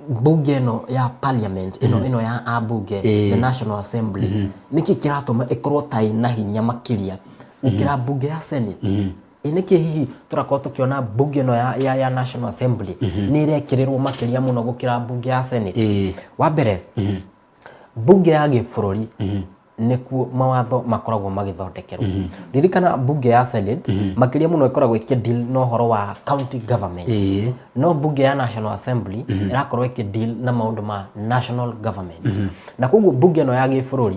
mbunge ĩno ya parliament ĩno ĩno ya ambunge, the National Assembly, nĩkĩ kĩratũma ĩkorwo ta ĩna hinya makĩria gũkĩra mbunge ya Senate? Ĩ nĩkĩ hihi tũrakorwo tũkĩona mbunge ĩno ya National Assembly nĩ ĩrekĩrĩrwo makĩria mũno gũkĩra mbunge ya Senate? Wa mbere, mbunge ya gĩbũrũri nĩkuo mawatho makoragwo magĩthondekerwo. Ririkana mbunge ya Senate makĩria mũno ĩkoragwo ĩkĩ-deal na ũhoro wa county governments. No mbunge ya National Assembly ĩrakorwo ĩkĩ-deal na maũndũ ma national government. Na koguo mbunge ĩno ya gĩbũrũri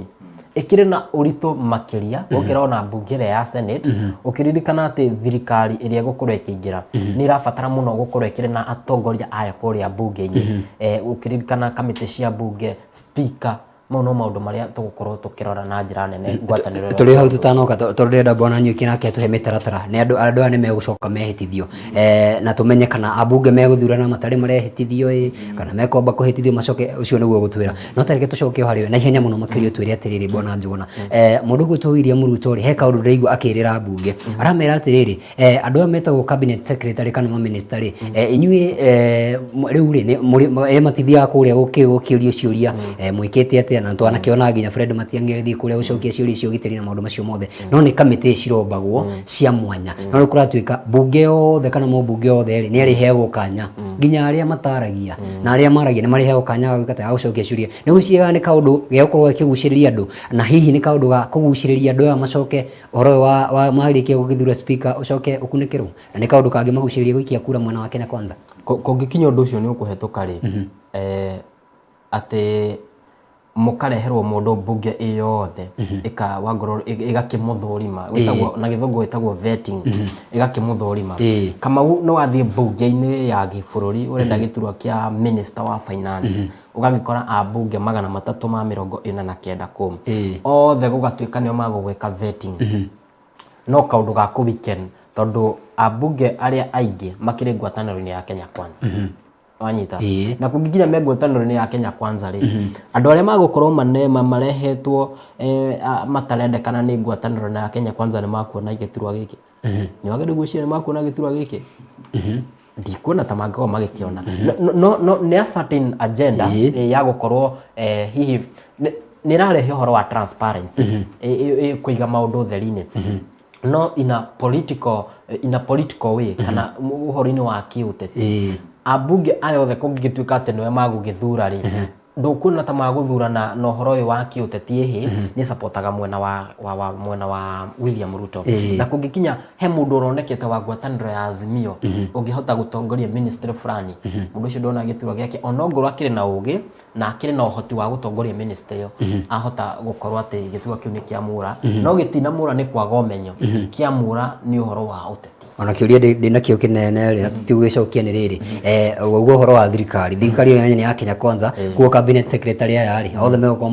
ĩkĩrĩ na ũritũ makĩria gũkĩra ona mbunge ĩrĩa ya Senate, ũkĩririkana atĩ thirikari ĩrĩa ĩgũkorwo ĩkĩingĩra nĩ ĩrabatara mũno gũkorwo ĩkĩrĩ na atongoria ayo kũrĩa mbunge-inĩ. Ũkĩririkana kamĩtĩ cia mbunge, speaker, mau no maũndũ marĩa tũgũkorwo tũkĩrora na njĩra nene ngwatanĩro ĩyo. Tũrĩ hau tũtanoka, tondũ ndĩrenda bwana Nyuki nake atũhe mĩtaratara, nĩ andũ aya nĩ megũcoka mehĩtithio, na tũmenye kana ambunge megũthurana matarĩ marehĩtithio ĩ, kana mekwamba kũhĩtithio macoke, ũcio nĩguo ũgũtwĩra. No ta reke tũcoke o harĩ we na ihenya mũno makĩria, ũtwĩre atĩrĩrĩ, bwana Njũgũna, mũndũ ũgwĩtwo William Ruto rĩ, he kaũndũ ndĩraigua akĩrĩra mbunge, aramera atĩrĩrĩ, andũ aya metagwo cabinet secretary kana maminista rĩ, inyuĩ rĩu rĩ matithiaga kũrĩa gũkĩũrio ciũria, mwĩkĩte atĩa, na twanakĩona nginya Fred Matiang'i agĩthiĩ kũrĩa gũcokia ciũria cia ũgitĩri na maũndũ macio mothe, no nĩ kamĩtĩ cirombagwo cia mwanya. No rĩu kũratuĩka mbunge yothe kana mũmbunge yothe rĩ, nĩ arĩheagwo kanya, nginya arĩa mataragia na arĩa maragia nĩ marĩheagwo kanya ga gwĩka atĩa, ga gũcokia ciũria. Nĩ gwĩciria nĩ kaũndũ gegũkorwo gakĩgucĩrĩria andũ, na hihi nĩ kaũndũ ga kũgucĩrĩria andũ aya macoke ũhoro ũyũ wa marĩkia gũgĩthura speaker ũcoke ũkunĩkĩrwo, na nĩ kaũndũ kangĩmagucĩrĩria gũikia kura mwena wa Kenya Kwanza? Kũngĩkinya ũndũ ũcio nĩ ũkũhetũka rĩ, atĩ mũkareherwo mũndũ mbunge ĩ yothe ĩka wangorwo ĩgakĩmũthũrima, gwĩtagwo na gĩthũngũ ĩtagwo vetting, ĩgakĩmũthũrima. Kamau, nĩ wathiĩ mbunge-inĩ ya gĩbũrũri ũrenda gĩturwa kĩa minister wa finance, ũgagĩkora ambunge 349 kũu, othe gũgatuĩka nĩo magũgwĩka vetting, no kaũndũ ga kũ weaken, tondũ ambunge arĩa aingĩ makĩrĩ ngwatanĩro-inĩ ya Kenya Kwanza. Wanyita? Na kũngĩkinya me ngwatanĩro-inĩ ya Kenya Kwanza rĩ, andũ arĩa magũkorwo manema marehetwo matarendekana nĩ ngwatanĩro ya Kenya Kwanza nĩ makuona gĩturwa gĩkĩ? Nĩ wagĩrĩirwo gwĩciria nĩ makuona gĩturwa gĩkĩ? Ndikuona ta mangĩkorwo magĩkĩona. No nĩ a certain agenda ya gũkorwo hihi nĩ ĩrarehe ũhoro wa transparency, kũiga maũndũ ũtheri-inĩ, no in a political way kana ũhoro-inĩ wa kĩũteti. Ambunge aya othe kũngĩgĩtuĩka atĩ nĩwe magũgĩthura rĩ, ndũkuona ta magũthurana na ũhoro ũyũ wa kĩũteti, ĩhĩ nĩ supportaga mwena wa mwena wa William Ruto. Na kũngĩkinya he mũndũ ũronekete wa ngwatanĩro ya Azimio ũngĩhota gũtongoria ministry fulani, mũndũ ũcio ndona gĩturwa gĩake, ona ongorwo akĩrĩ na ũgĩ na akĩrĩ na ũhoti wa gũtongoria ministry ĩyo, ahota gũkorwo atĩ gĩturwa kĩu nĩ kĩamũra, no gĩtinamũra nĩ kwaga ũmenyo, kĩamũra nĩ ũhoro wa ũteti. Ona kĩũria ndĩnakĩo kĩnene rĩ, na tũtigũgĩcokia, nĩ rĩrĩ, wauga ũhoro wa thirikari ĩyo nĩ ya Kenya Kwanza, kuo cabinet secretary aya rĩ, othe megũkorwo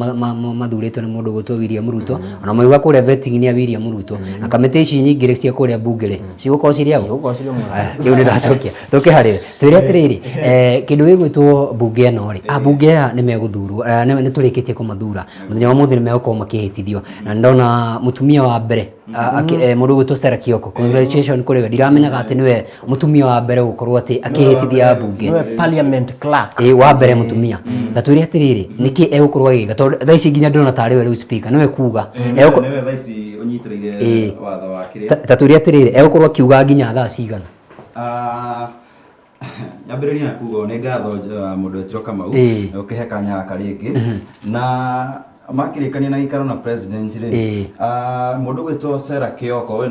mathurĩtwo nĩ mũndũ ũgwĩtwo William Ruto, ona mauga kũrĩa vetting nĩ ya William Ruto, na kamĩtĩ ici nyingĩ rĩ cia kũrĩa mbunge rĩ, cigũkorwo cirĩ aũ? Cigũkorwo cirĩ mwena. Aya, rĩu nĩ ndacokia tũke harĩ we, twĩre atĩrĩrĩ, kĩndũ gĩgwĩtwo mbunge ĩno rĩ, ambunge aya nĩ megũthurwo, nĩ tũrĩkĩtie kũmathura, mũthenya wa ũmũthĩ nĩ megũkorwo makĩhĩtithio, na ndona mũtumia wa mbere, mũndũ ũgwĩtwo Sarah Kioko, congratulations kũrĩ we, ndiramenyaga atĩ nĩwe mũtumia wa mbere gũkorwo atĩ akĩhĩtithia ambunge. Nĩwe parliament clerk. Ĩ, wa mbere mũtumia. Na twĩre atĩrĩrĩ, nĩkĩ egũkorwo agĩka, tondũ thaa ici nginya ndĩrona tarĩ we rĩu speaker nĩwe kuga. Nĩwe thaa ici ũnyitĩrĩire watho wa kĩrĩa. Ta twĩre atĩrĩrĩ, egũkorwo akiuga nginya thaa cigana? Nyambĩrĩrie na kuga ũũ, nĩ ngatho mũndũ wetirwo Kamau ũkĩhe kanya gaka rĩngĩ, na makĩrĩkania na gĩikaro na president rĩ, mũndũ ũgwĩtwo Sarah Kioko, ũyũ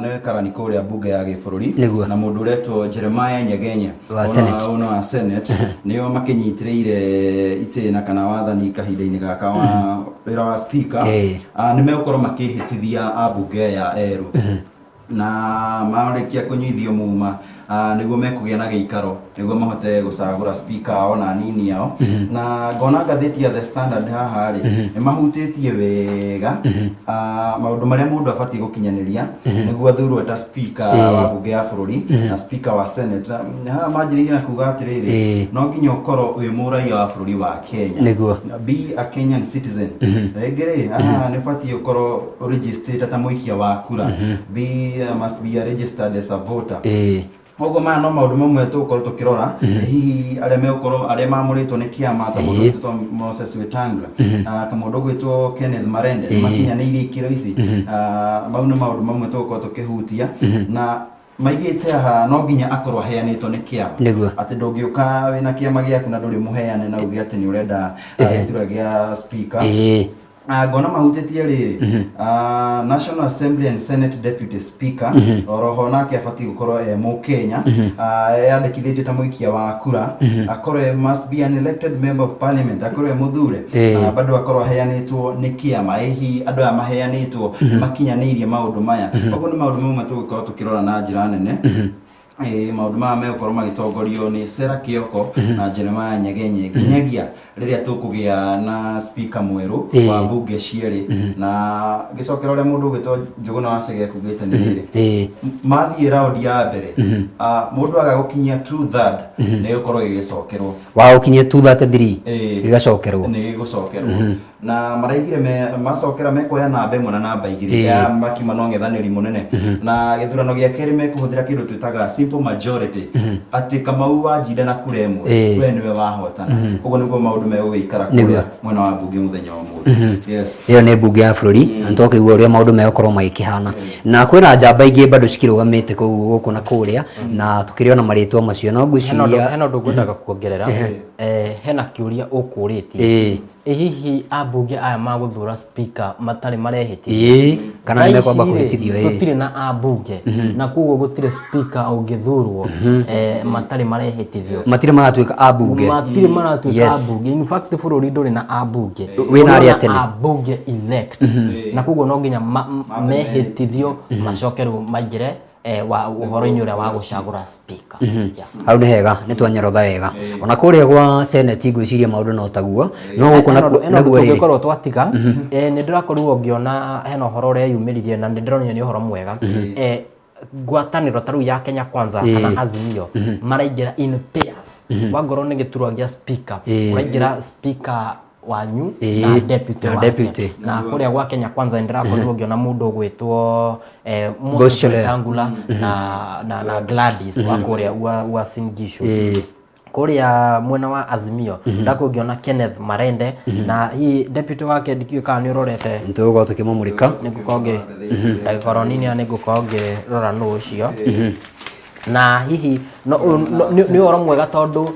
nĩ karani kũrĩa mbunge ya gĩbũrũri, na mũndũ ũretwo Jeremiah Nyegenye wa Senate. Ũyũ nĩ wa Senate, nĩo makĩnyitĩrĩire itĩna kana wathani kahinda-inĩ gaka wa wĩra wa speaker. Nĩ megũkorwo makĩhĩtithia ambunge aya erũ, na marĩkia kũnyuithio muma. Nĩguo mekũgĩa na gĩikaro nĩguo mahote gũcagũra speaker ao na anini ao. Na ngona ngathĩti ya The Standard haha rĩ, nĩ mahutĩtie wega maũndũ marĩa mũndũ abatiĩ gũkinyanĩria nĩguo athurwo ta speaker wa bunge ya bũrũri na speaker wa Senate. Haha manjĩrĩirie na kuga atĩrĩrĩ, no nginya ũkorwo wĩ mũraiya wa bũrũri wa Kenya. Be a Kenyan citizen. Rĩngĩ rĩ, haha nĩ ũbatiĩ ũkorwo registered ta mũikia wa kura. Be must be a registered as a voter. Koguo maya no maũndũ mamwe tũgũkorwo tũkĩrora, hihi arĩa megũkorwo arĩa mamũrĩtwo nĩ kĩama ta mũndũ ũgwĩtwo Moses Wetangula, ta mũndũ ũgwĩtwo Kenneth Marende, nĩ makinyanĩirie ikĩro ici. Mau nĩ maũndũ mamwe tũgũkorwo tũkĩhutia, na maigĩte haha no nginya akorwo aheanĩtwo nĩ kĩama. Atĩ ndũngĩũka wĩna kĩama gĩaku na ndũrĩ mũheane na uge atĩ nĩ ũrenda gĩturwa gĩa speaker. Ngona mahutĩtie rĩrĩ, National Assembly and Senate Deputy Speaker, oroho nake abatiĩ gũkorwo e mũkenya, eyandĩkithĩtie ta mũikia wa kura, akorwo e must be an elected member of parliament, akorwo e mũthure, bado akorwo aheanĩtwo nĩ kĩama. Hihi andũ aya maheanĩtwo nĩ makinyanĩirie maũndũ maya? Koguo nĩ maũndũ mamwe tũgũkorwo tũkĩrora na njĩra nene. Maũndũ maya megũkorwo magĩtongorio nĩ Sarah Kioko na Jeremiah Nyegenye nginyagia rĩrĩa tũkũgĩa na speaker mwerũ wa bunge cierĩ. Na ngĩcokera ũrĩa mũndũ ũgwĩtwo Njũgũna wa Chege ekugĩte nĩ rĩrĩ, mathiĩ round ya mbere, mũndũ aga gũkinyia 2/3, nĩ gũkorwo gĩgĩcokerwo. Wa gũkinyia 233, gĩgacokerwo. Nĩ gĩgũcokerwo, na maraigire macokera mekuoya namba ĩmwe na namba 2 ya makiuma no ng'ethanĩri mũnene. Na gĩthurano gĩa kerĩ mekũhũthĩra kĩndũ twĩtaga simple majority, atĩ Kamau wanjinda na kura ĩmwe, we nĩwe wahotana. Ũguo nĩguo maũndũ megũgĩikara kũrĩa mwena wa mbunge mũthenya wa ũmũthĩ, yes. Ĩyo nĩ mbunge ya bũrũri, na nĩtwakĩigua ũrĩa maũndũ megũkorwo magĩkĩhana, na kwĩna njamba ingĩ bado cikĩrũgamĩte kũu gũkũ na kũrĩa, na tũkĩrĩ ona marĩtwa macio no ngwĩciria. Hena ũndũ ngwendaga kuongerera. Hena kĩũria ũkũrĩtie. Ĩ hihi ambunge aya magũthura speaker matarĩ marehĩtithio? Ĩĩ, kana nĩ mekwamba kũhĩtithio? Ĩĩ. Tũtirĩ na ambunge, na koguo gũtirĩ speaker ũngĩthurwo matarĩ marehĩtithio. Matirĩ maratuĩka ambunge. Matirĩ maratuĩka ambunge. In fact, bũrũri ndũrĩ na ambunge. Wĩna arĩa tene. Ambunge elect, na koguo no nginya mehĩtithio, macoke rĩu maingĩre wa ũhoro-inĩ ũrĩa wa gũcagũra speaker. Yeah. Hau nĩ hega, nĩ twanyorotha wega. Ona kũrĩa gwa Senate ngwĩciria maũndũ no taguo, no gũkũ Hena ũndũ tũngĩkorwo twatiga. Nĩ ndĩrakorirwo ngĩona hena ũhoro ũreyumĩririe, na nĩ ndĩronire nĩ ũhoro mwega. Ngwatanĩro ta rĩu ya Kenya Kwanza kana Azimio maraingĩra in pairs. Wangorwo nĩ gĩturwa gĩa speaker, ũraingĩra speaker wanyu na deputy na wake. Deputy. Na kũrĩa gwa Kenya Kwanza nĩ ndĩrakorirwo ngĩona mũndũ ũgwĩtwo Moses Cholea. Wetangula na Gladys wa kũrĩa Uasin Gishu. Kũrĩa mwena wa Azimio ndakorwo ngĩona Kenneth Marende, na hihi deputy wake ndikĩũĩ kana nĩ ũrorete. Nĩ tũgũkorwo tũkĩmũmũrĩka. Nĩ ngũkorwo ngĩ ndagĩka oro nini, nĩ ngũkorwo ngĩrora nũ ũcio, na hihi no nĩ ũhoro mwega tondũ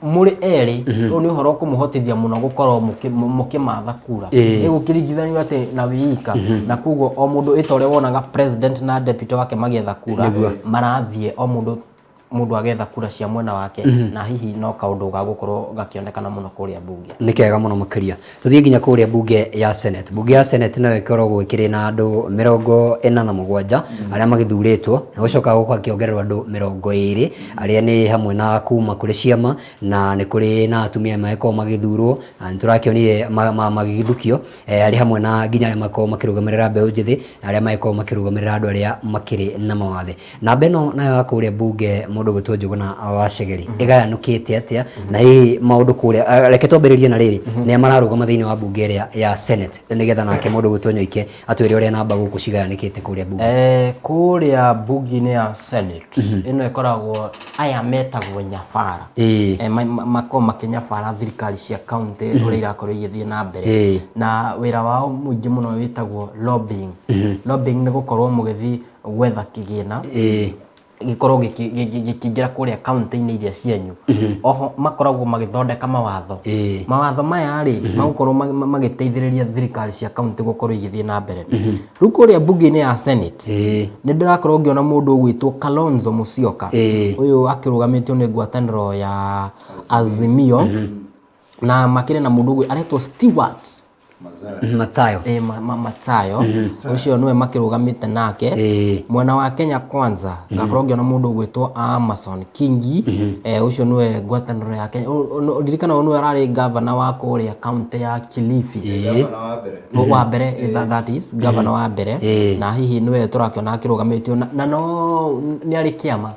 mũrĩ erĩ, ũyũ nĩ ũhoro ũkũmũhotithia mũno gũkorwo mũkĩmatha kura, ĩgũkĩringithanio atĩ na wĩika. Na koguo o mũndũ ĩta ũrĩa wonaga president na deputy wake magĩetha kura, marathiĩ o mũndũ mũndũ agetha kura cia mwena wake, na hihi no kaũndũ ga gũkorwo gakĩonekana mũno kũrĩa mbunge. Nĩ kega mũno makĩria. Tũthiĩ nginya kũrĩa mbunge ya Senate. Mbunge ya Senate nayo ĩkoragwo ĩkĩrĩ na andũ 47 arĩa magĩthurĩtwo, na gũcoka gũgakĩongererwo andũ 20 arĩa nĩ hamwe na kuma kũrĩ ciama, na nĩ kũrĩ na atumia magĩkoragwo magĩthurwo, na nĩ tũrakĩonire magĩgĩthukio, arĩ hamwe na nginya arĩa makoragwo makĩrũgamĩrĩra mbeũ njĩthĩ na arĩa magĩkoragwo makĩrũgamĩrĩra andũ arĩa makĩrĩ na mawathe. Namba ĩno nayo ya kũrĩa mbunge, mũndũ ũgwĩtwo Njũgũna wa Cegeri, ĩgayanũkĩte atĩa? Na hihi maũndũ kũrĩa, reke twambĩrĩrie na rĩrĩ, nĩa mararũgama thĩinĩ wa mbunge ĩrĩa ya Senate, nĩgetha nake mũndũ ũgwĩtwo Nyoike atwĩre ũrĩa namba gũkũ cigayanĩkĩte kũrĩa mbunge. Kũrĩa mbunge-inĩ ya Senate ĩno ĩkoragwo aya metagwo nyabara. Makoragwo makĩnyabara thirikari cia county ũrĩa irakorwo igĩthiĩ na mbere. Na wĩra wao mũingĩ mũno wĩtagwo lobbying. Lobbying nĩ gũkorwo mũgĩthiĩ gwetha kĩgĩna gĩkorwo gĩkĩingĩra kũrĩa kaunti-inĩ iria cianyu. Oho makoragwo magĩthondeka mawatho. Mawatho maya rĩ, magũkorwo magĩteithĩrĩria thirikari cia kaunti gũkorwo igĩthiĩ na mbere. Rĩu kũrĩa mbunge-inĩ ya Senate nĩ ndĩrakorwo ngĩona mũndũ ũgwĩtwo Kalonzo Musyoka. Ũyũ akĩrũgamĩtio nĩ ngwatanĩro ya Azimio, na makĩrĩ na mũndũ ũgwĩ aretwo Stewart. Matayo. Matayo ũcio nĩwe makĩrũgamĩte nake. Mwena wa Kenya Kwanza ngakorwo ngĩona mũndũ ũgwĩtwo Amason Kingi, ũcio nĩwe ngwatanĩro ya Kenya. Ririkana ũyũ nĩwe ararĩ gavana wa kũrĩa kaunti ya Kilifi. Gavana wa mbere. Wa mbere, that is gavana wa mbere. Na hihi nĩwe tũrakĩona akĩrũgamĩtio na no nĩ arĩ kĩama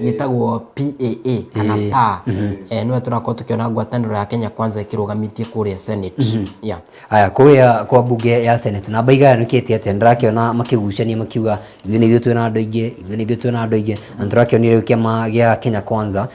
gĩtagwo PAA kana PA. Nĩwe tũrakorwo tũkĩona ngwatanĩro ya Kenya Kwanza ĩkĩrũgamĩtie kũrĩa Senate. Yeah. Aya, kũrĩa kwa bunge ya Senate namba igayanũkĩte atĩa? Ndĩrakĩona makĩgucania makiuga ithuĩ nĩ ithuĩ twĩna andũ aingĩ, ithuĩ nĩ ithuĩ twĩna andũ aingĩ, na nĩtũrakĩonire rĩu kĩama gĩa Kenya Kwanza,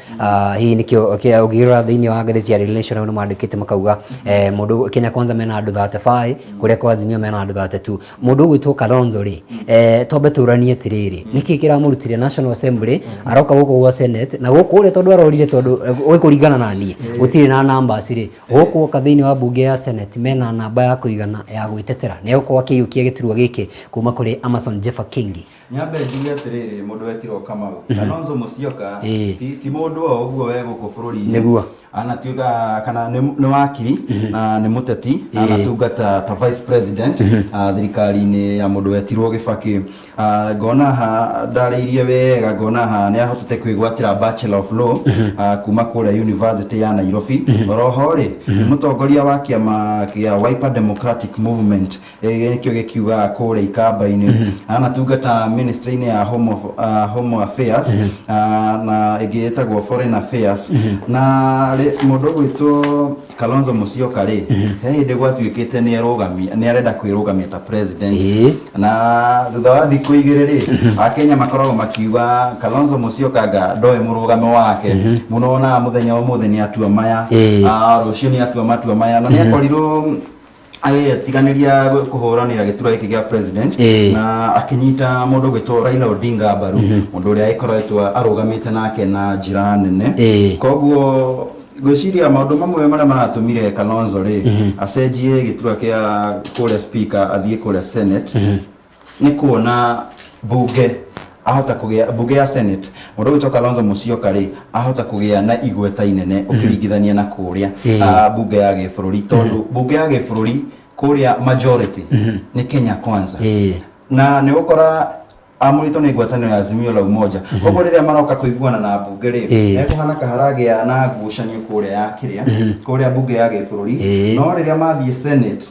hihi nĩkĩo ũngĩrora thĩinĩ wa ngathĩti ya Daily Nation nĩ mandĩkĩte makauga mũndũ Kenya Kwanza mena andũ 35, kũrĩa kwa Azimio mena andũ 32. Mũndũ ũgwĩtwo Kalonzo rĩ, twambe tũranie atĩrĩrĩ, nĩkĩ kĩramũrutire National Assembly aroka gũkũ gwa Senate, na gũkũ ũrĩa tondũ arorire tondũ kũringana na niĩ gũtirĩ na numbers rĩ, gũkũ oka thĩinĩ wa bunge ya Senate mena namba ya kũigana ya gwĩtetera, nĩ egũkorwo akĩiyũkia gĩturwa gĩkĩ kuma kũrĩ Amason Jeffa Kingi. Nyambe njuge atĩrĩrĩ, mũndũ wetirwo Kamau, Kalonzo Musyoka ti mũndũ o ũguo we gũkũ bũrũri-inĩ. Anatuĩka kana nĩ wakiri na nĩ mũteti, na anatungata ta vice president thirikari-inĩ ya mũndũ wetirwo Gĩbakĩ. Ngona haha ndarĩirie wega, ngona haha nĩ ahotete kwĩgwatĩra Bachelor of Law kuma kũrĩa University ya Nairobi. Oroho rĩ, nĩ mũtongoria wa kĩama kĩa Wiper Democratic Movement, nĩkĩo gĩkiugaga kũrĩa Ikamba-inĩ. Anatungata ministry-inĩ ya Home Affairs, na ĩngĩ ĩtagwo Foreign Affairs. Na mũndũ ũgwĩtwo Kalonzo Musyoka rĩ, he hĩndĩ gwatuĩkĩte nĩ arenda kwĩrũgamia ta president. Na thutha wa thikũ igĩrĩ rĩ, Akenya makoragwo makiuga Kalonzo Musyoka anga ndoĩ mũrũgamo wake. Mũno onaga mũthenya wa ũmũthĩ nĩ atua maya, rũciũ nĩ atua matua maya, na nĩ akorirwo agĩtiganĩria kũhũranĩra gĩturwa gĩkĩ gĩa president, na akĩnyita mũndũ ũgwĩtwo Raila Odinga mbaru, mũndũ ũrĩa agĩkoretwo arũgamĩte nake na njĩra nene. Koguo ngwĩciria maũndũ mamwe marĩa maratũmire Kalonzo rĩ acenjie gĩturwa kĩa kũrĩa speaker athiĩ kũrĩa Senate nĩ kuona bunge ahota kũgĩa bunge ya Senate, mũndũ ũgwĩtwo Kalonzo Musyoka rĩ ahota kũgĩa na igweta inene ũkĩringithania na kũrĩa bunge ya gĩbũrũri, tondũ bunge ya gĩbũrũri kũrĩa majority nĩ Kenya Kwanza. Na nĩ ũgũkora amũrĩtwo nĩ ngwatanĩro ya Azimio la Umoja. Koguo rĩrĩa maroka kũiguana na bunge rĩ, ekũhana kaharagĩa na ngucanio kũrĩa ya kĩrĩa kũrĩa bunge ya gĩbũrũri. No rĩrĩa mathiĩ Senate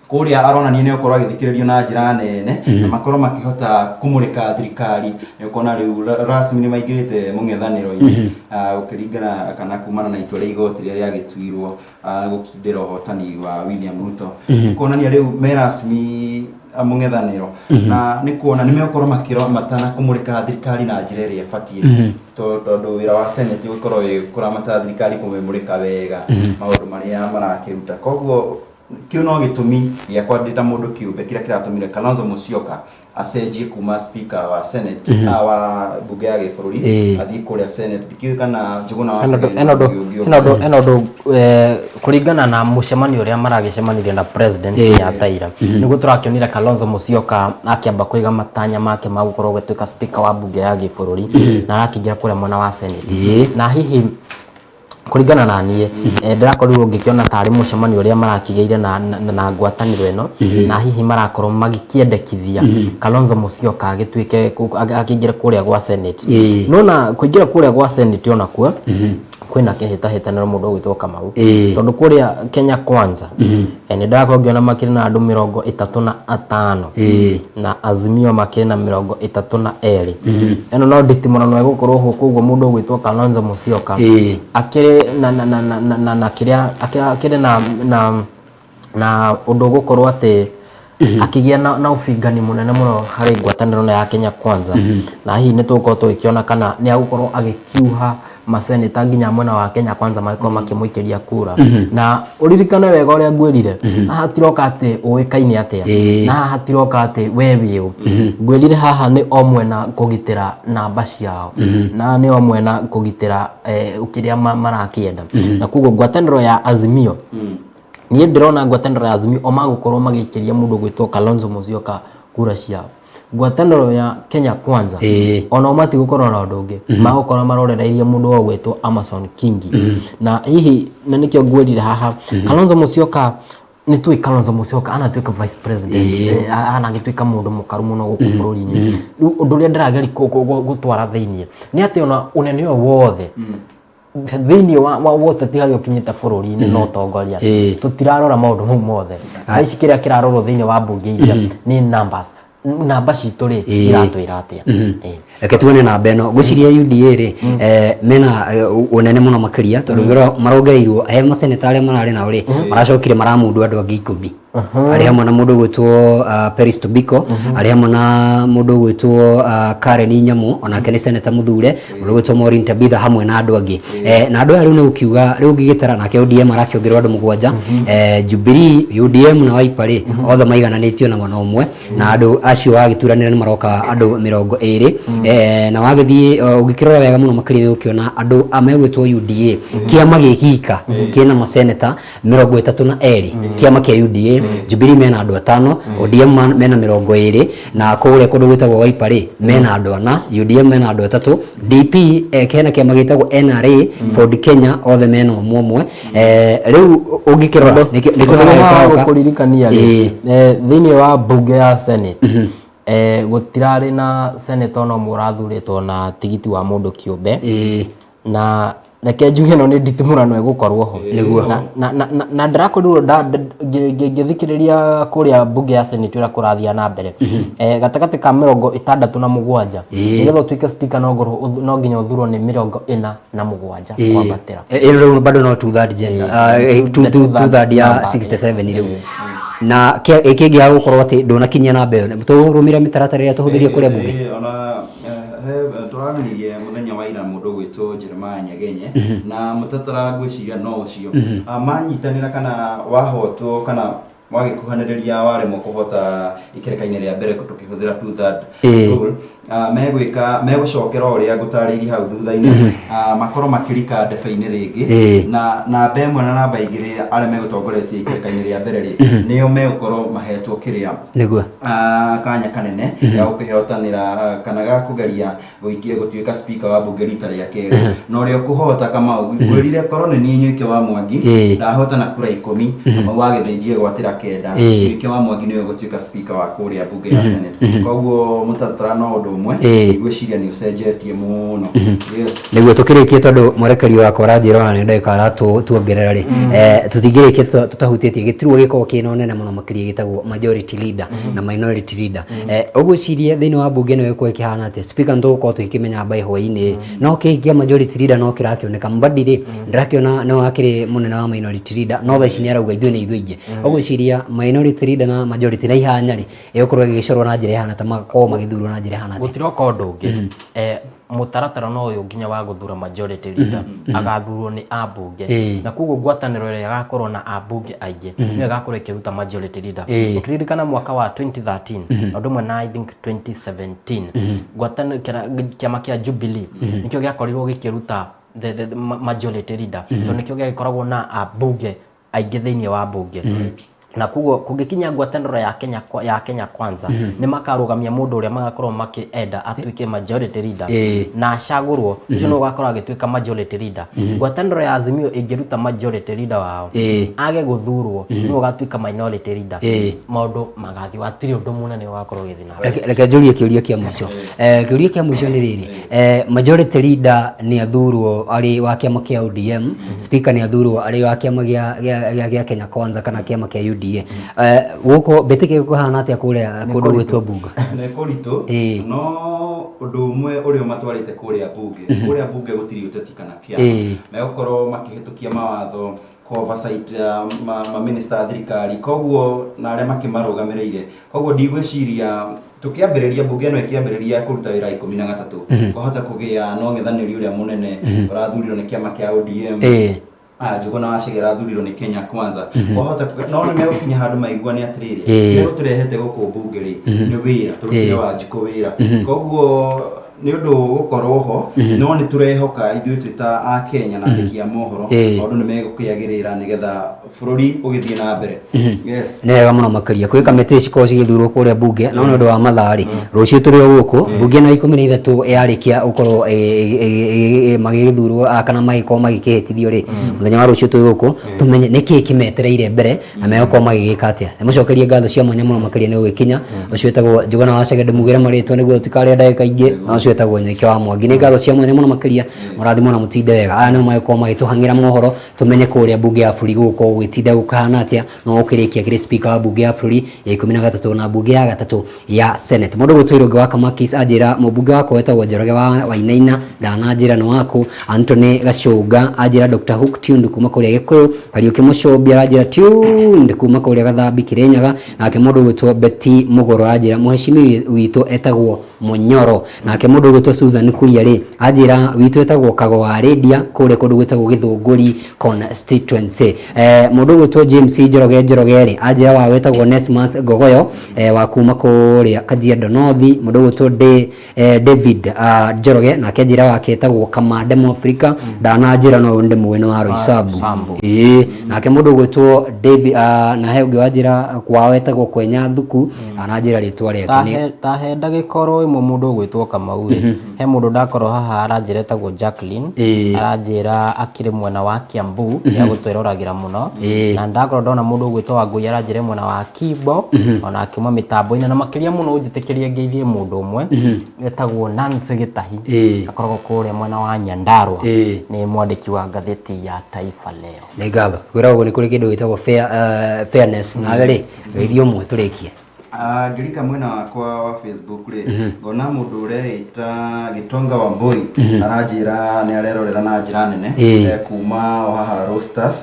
kũrĩa aronania nĩ ũkorwo agĩthikĩrĩrio na njĩra nene, na makorwo makĩhota kũmũrĩka thirikari. Nĩ ũkuona rĩu rasmi nĩ maingĩrĩte mũng'ethanĩro-inĩ, gũkĩringana kana kumana na itua rĩa igoti rĩrĩa rĩagĩtuirwo gũkindĩra ũhotani wa William Ruto. Kuonania rĩu me rasmi mũng'ethanĩro, na nĩ kuona nĩ megũkorwo makĩramata na kũmũrĩka thirikari na njĩra ĩrĩa ĩbatiĩ, tondũ wĩra wa Senate ũgũkorwo wĩ kũramata thirikari, kũmĩmũrĩka wega maũndũ marĩa marakĩruta. Koguo kĩu no gĩtũmi gĩakwa ndĩ ta mũndũ kĩũmbe kĩrĩa kĩratũmire Kalonzo Musyoka acenjie kuma speaker wa Senate, wa bunge ya gĩbũrũri, athiĩ kũrĩa Senate. Ndikĩũĩ kana Njũgũna wa Senate ũngĩ Ena ũndũ kũringana na mũcemanio ũrĩa maragĩcemanirie na President Kenyatta ira, nĩguo tũrakĩonire Kalonzo Musyoka akĩamba kũiga matanya make ma gũkorwo agĩtuĩka speaker wa bunge ya gĩbũrũri, na arakĩingĩra kũrĩa mwena wa Senate. Na hihi kũringana na niĩ, ndĩrakorirwo ngĩkĩona tarĩ mũcemanio ũrĩa marakĩgĩire na ngwatanĩro ĩno, na hihi marakorwo magĩkĩendekithia Kalonzo Musyoka agĩtuĩke akĩingĩre kũrĩa gwa Senate. Nona kũingĩra kũrĩa gwa Senate onakuo kwĩna kĩhĩtahĩtanĩro mũndũ ũgwĩtwo Kamau, tondũ kũrĩa Kenya Kwanza nĩ ndĩrakorwo ngĩona makĩrĩ na andũ 35, na Azimio makĩrĩ na 32. Ĩno no nditimũrano ĩgũkorwo ho. Koguo mũndũ ũgwĩtwo Kalonzo Musyoka akĩrĩ na kĩrĩa akĩrĩ na ũndũ ũgũkorwo atĩ akĩgĩa na ũbingani mũnene mũno harĩ ngwatanĩro ya Kenya Kwanza, na hihi nĩ tũgũkorwo tũgĩkĩona kana nĩ agũkorwo agĩkiuha maseneta nginya mwena wa Kenya Kwanza magĩkorwo makĩmũikĩria kura. Na ũririkane wega ũrĩa ngwĩrire, haha hatiroka atĩ ũĩkaine atĩa, na haha hatiroka atĩ we wĩũ. Ngwĩrire haha nĩ o mwena kũgitĩra namba ciao, na nĩ o mwena kũgitĩra kĩrĩa marakĩenda. Na koguo ngwatanĩro ya Azimio, niĩ ndĩrona ngwatanĩro ya Azimio o magũkorwo magĩikĩria mũndũ gwĩtwo Kalonzo Musyoka kura ciao. Ngwatanĩro ya Kenya Kwanza onao matigũkorwo na ũndũ ũngĩ, magũkorwo marorereirie mũndũ wa gwĩtwo Amason Kingi. Na hihi na nĩkĩo ngwĩrire haha Kalonzo Musyoka Nĩ tũĩ Kalonzo Musyoka anatuĩka vice president, anagĩtuĩka mũndũ mũkaru mũno gũkũ bũrũri-inĩ. Rĩu ũndũ ũrĩa ndĩrageria gũtwara thĩiniĩ nĩ atĩ ona ũnene ũyũ wothe thĩiniĩ wa ũteti harĩa ũkinyĩte bũrũri-inĩ na ũtongoria, tũtirarora maũndũ mau mothe. Thaa ici kĩrĩa kĩrarorwo thĩiniĩ wa mbunge iria nĩ numbers, namba citũ rĩ iratwĩra atĩa? Reke tuone namba ĩno. Ngwĩciria UDA rĩ, mena ũnene mũno makĩria tondũ mm. marongereirwo he maseneta arĩa mararĩ nao rĩ, maracokire maramundu andũ angĩ 10, arĩ hamwe na mũndũ ũgwĩtwo Peris Tobiko, arĩ hamwe na mũndũ ũgwĩtwo Karen Nyamu, onake nĩ seneta mũthure, mũndũ ũgwĩtwo Maureen Tabitha, hamwe na andũ angĩ. Na andũ aya rĩu nĩ gũkiuga rĩu ũngĩgĩtara nake ODM arakĩongererwo andũ 7, Jubilee, UDM na Wiper rĩ, othe maigananĩtio na mwena ũmwe, na andũ acio wagĩturanĩra nĩ maroka andũ 20. Na wagĩthiĩ ũngĩkĩrora wega mũno makĩria nĩ ũkĩona andũ a megwĩtwo UDA, kĩama gĩgika kĩna maseneta 32, kĩama kĩa UDA. Jubilee mena andũ 5, ODM mena 20, na kũrĩa kũndũ gwĩtagwo Wiper rĩ, mena andũ 4, UDM mena andũ 3, DP, hena kĩama gĩtagwo NRA, Ford Kenya, othe mena ũmwe ũmwe. Rĩu ũngĩkĩrora nĩkĩo harĩa gũkũririkania rĩ, thĩinĩ wa mbunge ya Senate gũtirarĩ na senator ona ũmwe ũrathurĩtwo na tigiti wa mũndũ kĩũmbe. Na reke njuge ĩno nĩ nditimũrano ĩgũkorwo ho. Nĩguo. Na ndĩrakorirwo ngĩthikĩrĩria kũrĩa mbunge ya Senate ũrĩa kũrathiĩ na mbere, gatagatĩ ka 67, nĩgetha ũtuĩke speaker no nginya ũthurwo nĩ 47 kwambatĩra. Ĩno rĩu bado no two third gender, two third ya 67 rĩu, na kĩngĩ ya gũkorwo atĩ ndũnakinyia namba ĩyo, tũrũmĩre mĩtaratara ĩrĩa tũhũthĩrie kũrĩa bunge. Ona tũramenirie mũthenya wa ira mũndũ ũgwĩtwo Jeremiah Nyegenye na mũtatara, ngwĩciria no ũcio. Manyitanĩra kana wahotwo kana wagĩkuhanĩrĩria waremwo kũhota ikereka-inĩ rĩa mbere tũkĩhũthĩra two third rule, megwĩka megũcokera o ũrĩa ngũtarĩirie hau thutha-inĩ, makorwo makĩrika ndebe-inĩ rĩngĩ, na namba 1 na namba 2 arĩa megũtongoretie ikereka-inĩ rĩa mbere rĩ, nĩo megũkorwo mahetwo kĩrĩa kanya kanene ga gũkĩhotanĩra kana ga kũgeria gũikia gũtuĩka speaker wa bunge rita rĩa kerĩ. Na ũrĩa ũkũhota, Kamau, ngwĩrire korwo nĩ niĩ Nywĩke wa Mwangi, ndahota na kura 10, Kamau wa Gĩthĩnji egwatĩra 9, Nywĩke wa Mwangi nĩwe ũgũtuĩka speaker wa kũrĩa bunge ya Senate. Koguo mũtaratara no ũndũ ũmwe, ngwĩciria nĩ ũcenjetie mũno, yes. Nĩguo tũkĩrĩkie, tondũ mwerekeri wakwa ũranjĩra ona nĩ ndagĩka aratuongerera rĩ, tũtingĩrĩkia tũtahutĩtie gĩturwa gĩkoragwo kĩna ũnene mũno makĩria gĩtagwo majority leader na minority leader. Ũgwĩciria thĩinĩ wa mbunge ĩno ĩgũkorwo ĩkĩhana atĩa? Speaker nĩtũgũkorwo tũgĩkĩmenya by hwaĩ-inĩ, no kĩĩ kĩa majority leader no kĩrakĩoneka. Mbadi rĩ, ndĩrakĩona nĩwe wakĩrĩ mũnene wa minority leader, no thaa ici nĩ arauga ithuĩ nĩ ithuĩ aingĩ. Ũgwĩciria minority leader na majority na ihanya rĩ, ĩgũkorwo ĩgĩcorwo na njĩra ĩhana ta makorwo magĩthurwo na njĩra ĩhana atĩa? Gũtiroka ũndũ ũngĩ. Mũtaratara no ũyũ nginya wa gũthura majority leader, agathurwo nĩ ambunge, na koguo ngwatanĩro ĩrĩa ĩgakorwo na ambunge aingĩ nĩyo ĩgakorwo ĩkĩruta majority leader. Ũkĩririkana mwaka wa 2013 na ũndũ ũmwe na I think 2017, ngwatanĩro kĩama kĩa Jubilee nĩkĩo gĩakorirwo gĩkĩruta the majority leader, tondũ nĩkĩo gĩagĩkoragwo na ambunge aingĩ thĩinĩ wa mbunge. Na koguo kũngĩkinya ngwatanĩro ya Kenya Kwanza nĩ makarũgamia mũndũ ũrĩa magakorwo makĩenda atuĩke majority leader na acagũrwo, ũcio nĩwe ũgakorwo agĩtuĩka majority leader. Ngwatanĩro ya Azimio ĩngĩruta majority leader wao, age gũthurwo, nĩwe ũgatuĩka minority leader. Maũndũ magathiĩ, hatirĩ ũndũ mũnene ũgakorwo ũgĩthiĩ na mbere. Reke njũrie kĩũria kĩa mũico. Kĩũria kĩa mũico nĩ rĩrĩ, majority leader nĩ athurwo arĩ wa kĩama kĩa ODM, speaker nĩ athurwo arĩ wa kĩama gĩa Kenya Kwanza kana kĩama kĩa UDA. Gũkũ mbĩtĩka ĩkũhana atĩa kũrĩa kũndũ gwĩtwo bunge? Nĩ kũritũ, no ũndũ ũmwe ũrĩa ũmatwarĩte kũrĩa bunge, kũrĩa bunge gũtirĩ ũteti kana kĩama, megũkorwo makĩhĩtũkia mawatho kũ oversight ma minister a thirikari, koguo na arĩa makĩmarũgamĩrĩire. Koguo ndigwĩciria tũkĩambĩrĩria bunge ĩno ĩkĩambĩrĩria kũruta wĩra 13 kwahota kũgĩa na ũng'ethanĩri ũrĩa mũnene ũrathurirwo nĩ kĩama kĩa ODM, Njũgũna wa Chege arathurirwo nĩ Kenya Kwanza, kwahota no nĩ megũkinya handũ maiguane atĩrĩrĩ, kĩrĩa tũrehete gũkũ mbunge rĩ, nĩ wĩra, tũrutĩre Wanjikũ wĩra. Koguo Nĩ ũndũ ũgũkorwo ho, no nĩ tũrehoka ithuĩ twĩ ta a Kenya na andĩki a mohoro, maũndũ nĩ megũkĩagĩrĩra nĩgetha bũrũri ũgĩthiĩ na mbere. Yes. Nĩ wega mũno makĩria kwĩ kamĩtĩ cikorwo cigĩthurwo kũrĩa bunge, no nĩ ũndũ wa mathaa rĩ, rũciũ tũrĩ o gũkũ bunge ĩno ya 13 yarĩkia gũkorwo magĩgĩthurwo kana magĩkorwo magĩkĩhĩtithio rĩ, mũthenya wa rũciũ twĩ gũkũ tũmenye nĩkĩĩ kĩmetereire mbere na megũkorwo magĩgĩka atĩa. Nĩmũcokerie ngatho cia mwanya mũno makĩria nĩ gũgĩkinya. Ũcio wĩtagwo Njũgũna wa Chege, ndĩmugĩre marĩtwa nĩguo tũtikarĩe ndagĩka ingĩ, na ũcio wĩtagwo Nyoike wa Mwangi. Nĩ ngatho cia mwanya mũno makĩria, mũrathimwo na mũtinde wega. Aya nĩo magĩkorwo magĩtũhang'ĩra mohoro tũmenye kũrĩa mbunge ya bũrũri gũgũkorwo gũgĩtinda gũkahana atĩa, no gũkĩrĩkia kĩrĩ speaker wa mbunge ya bũrũri ya 13 na mbunge ya gatatũ ya Senate. Mũndũ ũgwĩtwo Irũngũ wa Kamakis anjĩra mũmbunge wakwa wetagwo Njoroge wa Wainaina, ndananjĩra nĩ waku. Anthony Gacũnga anjĩra Dr. Hook Tuned kuma kũrĩa Gĩkũyũ. Kariũki Mũcũmbi aranjĩra tuned kuma kũrĩa Gathambi Kĩrĩnyaga. Nake mũndũ ũgwĩtwo Betty Mũgũrũ aranjĩra mũhecimiwa witũ etagwo Mũnyoro. Nake mũndũ ũgwĩtwo Susan Kuria rĩ anjĩra witũ etagwo Kago wa Rĩndia kũrĩa kũndũ gwĩtagwo Gĩthũngũri constituency. Mũndũ ũgwĩtwo James Njoroge Njoroge rĩ anjĩra wao wetagwo Nesmas Ngogoyo wa kuma kũrĩa Kajiado North. Mũndũ ũgwĩtwo David Njoroge nake anjĩra wake etagwo Kamande Mwafrika, ndananjĩra no ndĩmũĩ nĩ wa Roysambu. Ĩĩ, nake mũndũ ũgwĩtwo David na he ũngĩ wanjĩra kwao etagwo Kwenya Thuku, ananjĩra rĩtwa rĩake nĩ Ta he ndagĩka oro ĩmwe, mũndũ ũgwĩtwo Kamau ĩ, he mũndũ ndakorwo haha aranjĩra etagwo Jacqueline, aranjĩra akĩrĩ mwena wa Kiambu, nĩ agũtwĩroragĩra mũno. Na ndakorwo ndona mũndũ ũgwĩtwo Wangũi aranjĩra mwena wa Kimbo, ona akiuma mĩtambo-inĩ, na makĩria mũno ũnjĩtĩkĩrie ngeithie mũndũ ũmwe etagwo Nancy Gĩtahi, akoragwo kũrĩa mwena wa Nyandarua, nĩ mwandĩki wa ngathĩti ya Taifa Leo. Nĩ ngatho. Kwĩragwo nĩ kũrĩ kĩndũ gĩtagwo fairness, nawe rĩ geithio ũmwe tũrĩkie. Ngĩrika mwena wakwa wa Facebook rĩ, ngona mũndũ ũreĩta Gĩtonga wa Mbui aranjĩra nĩ arerorera na njĩra nene kuma o haha Roasters.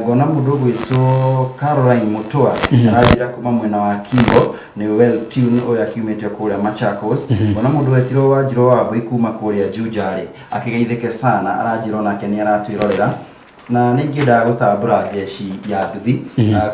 Ngona mũndũ ũgwĩtwo Caroline Mutua aranjĩra kuma mwena wa Kimbo nĩ well tune ũyũ akiumĩte kũrĩa Machakos. Ngona mũndũ wetirwo Wanjirũ wa Mbui kuma kũrĩa Juja rĩ, akĩgeithĩke sana, aranjĩra onake nĩ aratwĩrorera. Na nĩ ingĩendaga gũtambũra njeci ya nduthi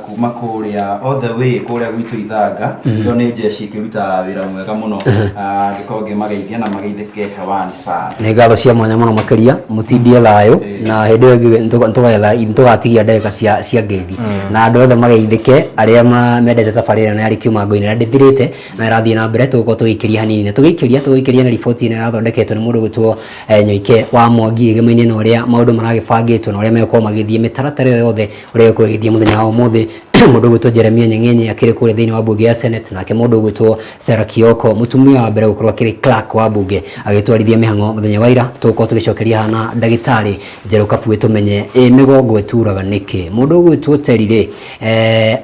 kuma kũrĩa all the way kũrĩa gwitũ Ithanga. Ĩyo nĩ njeci ĩkĩrutaga wĩra mwega mũno. Ngĩkorwo ngĩmageithia na mageithĩke hewani sana. Nĩ ngatho cia mwanya mũno makĩria, mũtindie thayũ, na hĩndĩ ĩyo ĩngĩ nĩtũgatigia ndagĩka cia ngeithi na andũ othe mageithĩke arĩa mendete tabarĩra ĩno ya Kiuma Ngoinĩ, na ndĩthirĩte na ĩrathiĩ na mbere. Tũgũkorwo tũgĩikĩria hanini na tũgĩikĩria na riboti ĩno ĩrathondeketwo nĩ mũndũ ũgwĩtwo Nyoike wa Mwangi, ĩgemaine na ũrĩa maũndũ maragĩbangĩtwo na ũrĩa megũkorwo magĩthiĩ mĩtaratara ĩyo yothe ũrĩa ĩgũkorwo ĩgĩthiĩ mũthenya wa ũmũthĩ. Mũndũ ũgwĩtwo Jeremia Nyengenye akĩrĩ kũrĩa thĩinĩ wa mbunge ya Senate, nake mũndũ ũgwĩtwo Sarah Kioko, mũtumia wa mbere gũkorwo akĩrĩ clerk wa mbunge, agĩtwarithia mĩhang'o mũthenya wa ira. Tũgũkorwo tũgĩcokeria haha na ndagĩtarĩ Njerũ Kabue tũmenye ĩ mĩgongo ĩturaga nĩkĩ. Mũndũ ũgwĩtwo Terry rĩ,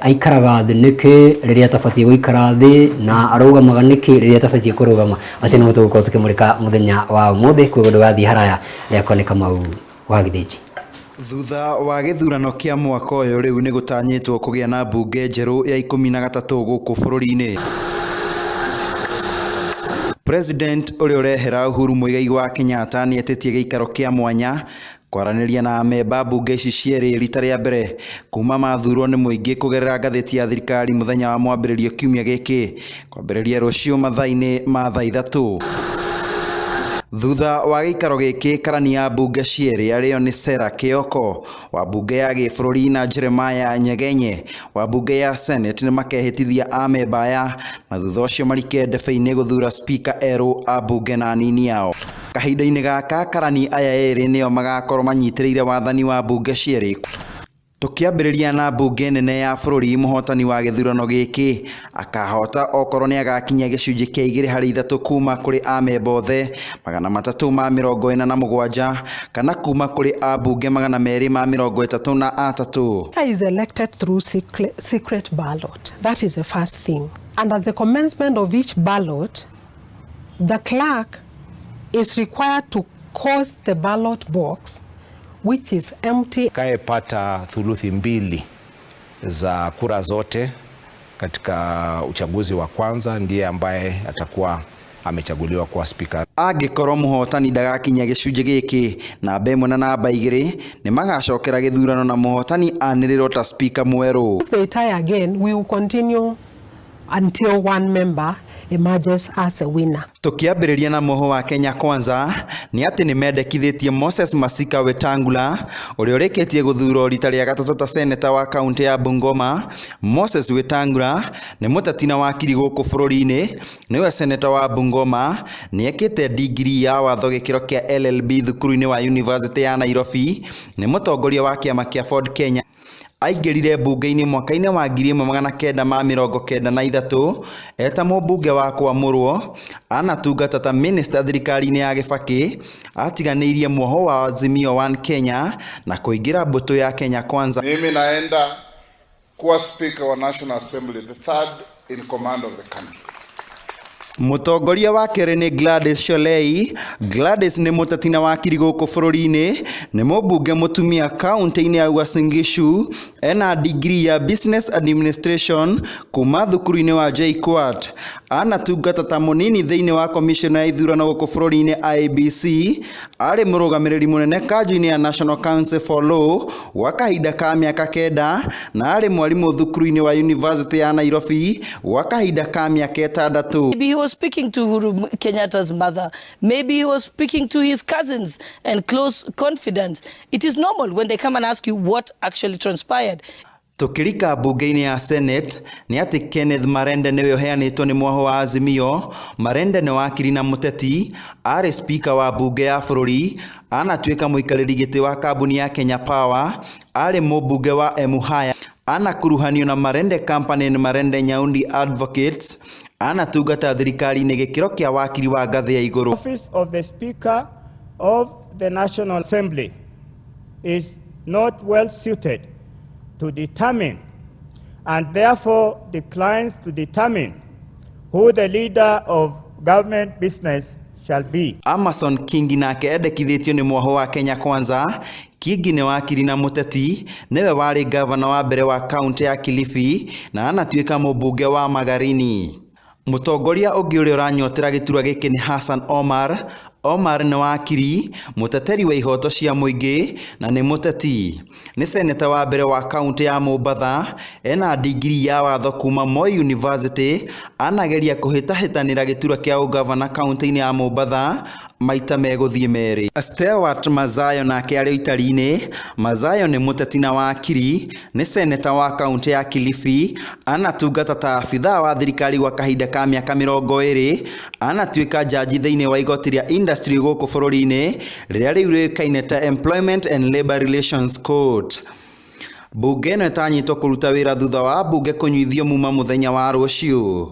aikaraga thĩ nĩkĩ rĩrĩa atabatiĩ gũikara thĩ, na arũgamaga nĩkĩ rĩrĩa atabatiĩ kũrũgama. Acio nĩmo tũgũkorwo tũkĩmũrĩka mũthenya wa ũmũthĩ, koguo ndũgathiĩ haraya. Rĩakwa nĩ Kamau wa Gĩthĩnji. Thutha wa gĩthurano kĩa mwaka ũyũ, rĩu nĩ gũtanyĩtwo kũgĩa na mbunge njerũ ya 13 gũkũ bũrũri-inĩ. President ũrĩa ũrehera Uhuru Muigai wa Kenyatta nĩ etĩtie gĩikaro kĩa mwanya kwaranĩria na amemba mbunge ici cierĩ rita rĩa mbere kuma mathurwo nĩ mũingĩ kũgerera ngathĩti ya thirikari mũthenya wa mwambĩrĩrio kiumia gĩkĩ, kwambĩrĩria rũciũ mathaa-inĩ ma thaa 3. Thutha wa gĩikaro gĩkĩ, karani ya mbunge cierĩ arĩo nĩ Sarah Kioko wa mbunge ya gĩbũrũri na Jeremiah Nyegenye wa mbunge ya Senate nĩ makehĩtithia amemba aya, na thutha ũcio marike ndebe-inĩ gũthura spika erũ a mbunge na anini ao. Kahinda-inĩ gaka, karani aya erĩ nĩo magakorwo manyitĩrĩire wathani wa mbunge cierĩ. Tũkĩambĩrĩria na mbunge nene ya bũrũri, mũhotani wa gĩthurano gĩkĩ akahota okorwo nĩ agakinyia gĩcunjĩ kĩa 2 harĩ 3 kuma kũrĩ amemba othe 347 kana kuma kũrĩ ambunge 233. Is elected through secret ballot. That is the first thing. And at the commencement of each ballot, the clerk is required to cause the ballot box, which is empty. Atakayepata thuluthi mbili za kura zote katika uchaguzi wa kwanza ndiye ambaye atakuwa amechaguliwa kuwa spika. Angĩkorwo mũhotani ndagakinyia gĩcunjĩ gĩkĩ, namba 1 na namba 2 nĩ magacokera gĩthurano na mũhotani anĩrĩrwo ta spika mwerũ. If they tie again, we will continue until one member emerges as a winner. Tukiambĩrĩria na mũho wa Kenya Kwanza nĩ atĩ nĩ mendekithĩtie Moses Masika Wetangula ũrĩa ũrĩkĩtie gũthurwo rita rĩa gatatũ ta seneta wa kaunti ya Bungoma. Moses Wetangula nĩ mũteti na wakiri gũkũ bũrũri-inĩ, nĩwe seneta wa Bungoma, nĩ ekĩte digiri ya watho gĩkĩro kĩa LLB thukuru-inĩ wa University ya Nairobi, nĩ mũtongoria wa kĩama kĩa Ford Kenya. Aingĩrire mbunge-inĩ mwaka-inĩ wa 1993 eta mũmbunge wa Kwamũrwo, anatungata ta minista thirikari-inĩ ya Kibaki, atiganĩirie muoho wa Azimio One Kenya na kũingĩra mbũtũ ya Kenya Kwanza. Mimi naenda kuwa Speaker wa National Assembly, the third in command of the country. Mũtongoria wa kerĩ nĩ Gladys Sholei. Gladys nĩ mũteti na wakiri gũkũ bũrũri-inĩ, nĩ mũmbunge mũtumia kaunti-inĩ ya Uasin Gishu, ena digiri ya Business Administration kuma thukuru-inĩ wa JKUAT. Anatungata ta mũnini thĩinĩ wa commission ya ithurano gũkũ bũrũri-inĩ IEBC, arĩ mũrũgamĩrĩri mũnene kanjũ-inĩ ya National Council for Law gwa kahinda ka mĩaka 9 na arĩ mwarimũ thukuru-inĩ wa University ya Nairobi gwa kahinda ka mĩaka 6. Maybe he was speaking to Uhuru Kenyatta's mother. Maybe he was speaking to his cousins and close confidants. It is normal when they come and ask you what actually transpired. Tukirika mbunge-inĩ ya Senate nĩ atĩ Kenneth Marende nĩwe ũheanĩtwo nĩ mwoho wa Azimio. Marende nĩ wakiri na mũteti, arĩ speaker wa mbunge ya bũrũri, anatuĩka mũikarĩri gĩtĩ wa kambuni ya Kenya Power, arĩ mũmbunge wa Emuhaya, anakuruhanio na Marende Company and Marende Nyaundi Advocates, anatungata thirikari-inĩ gĩkĩro kĩa wakiri wa ngathĩ ya igũrũ. Office of the Speaker of the National Assembly is not well suited to determine and therefore declines to determine who the leader of government business shall be. Amason Kingi nake endekithĩtio nĩ mwoho wa Kenya Kwanza. Kingi nĩ wakiri na mũteti, nĩwe warĩ gavana wa mbere wa kaunti ya Kilifi na anatuĩka mũmbunge wa Magarini. Mũtongoria ũngĩ ũrĩa ũranyotera gĩturwa gĩkĩ nĩ Hassan Omar. Omar nĩ wakiri, mũteteri wa ihoto cia mũingĩ na nĩ mũteti. Nĩ seneta wa mbere wa kaunti ya Mombatha, ena digiri ya watho kuma Moi University, anageria kũhĩtahĩtanĩra gĩturwa kĩa ũgavana kaunti-inĩ ya Mombatha maita megũthiĩ merĩ. Stewart Mazayo nake arĩ itari-inĩ. Mazayo nĩ mũteti na wakiri, nĩ seneta wa kaunti ya Kilifi, anatungata ta abithaa wa thirikari gwa kahinda ka mĩaka 20, anatuĩka jaji thĩinĩ wa igoti rĩa industry gũkũ bũrũri-inĩ rĩrĩa rĩu rĩũĩkaine ta Employment and Labour Relations Court. Mbunge ĩno ĩtanyĩtwo kũruta wĩra thutha wa mbunge kũnyuithio muma mũthenya wa rũciũ.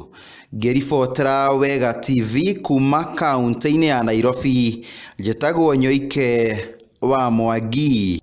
Ngĩribotera Wega TV kuma kaunti-inĩ ya Nairobi, njĩtagwo Nyoike wa Mwangi.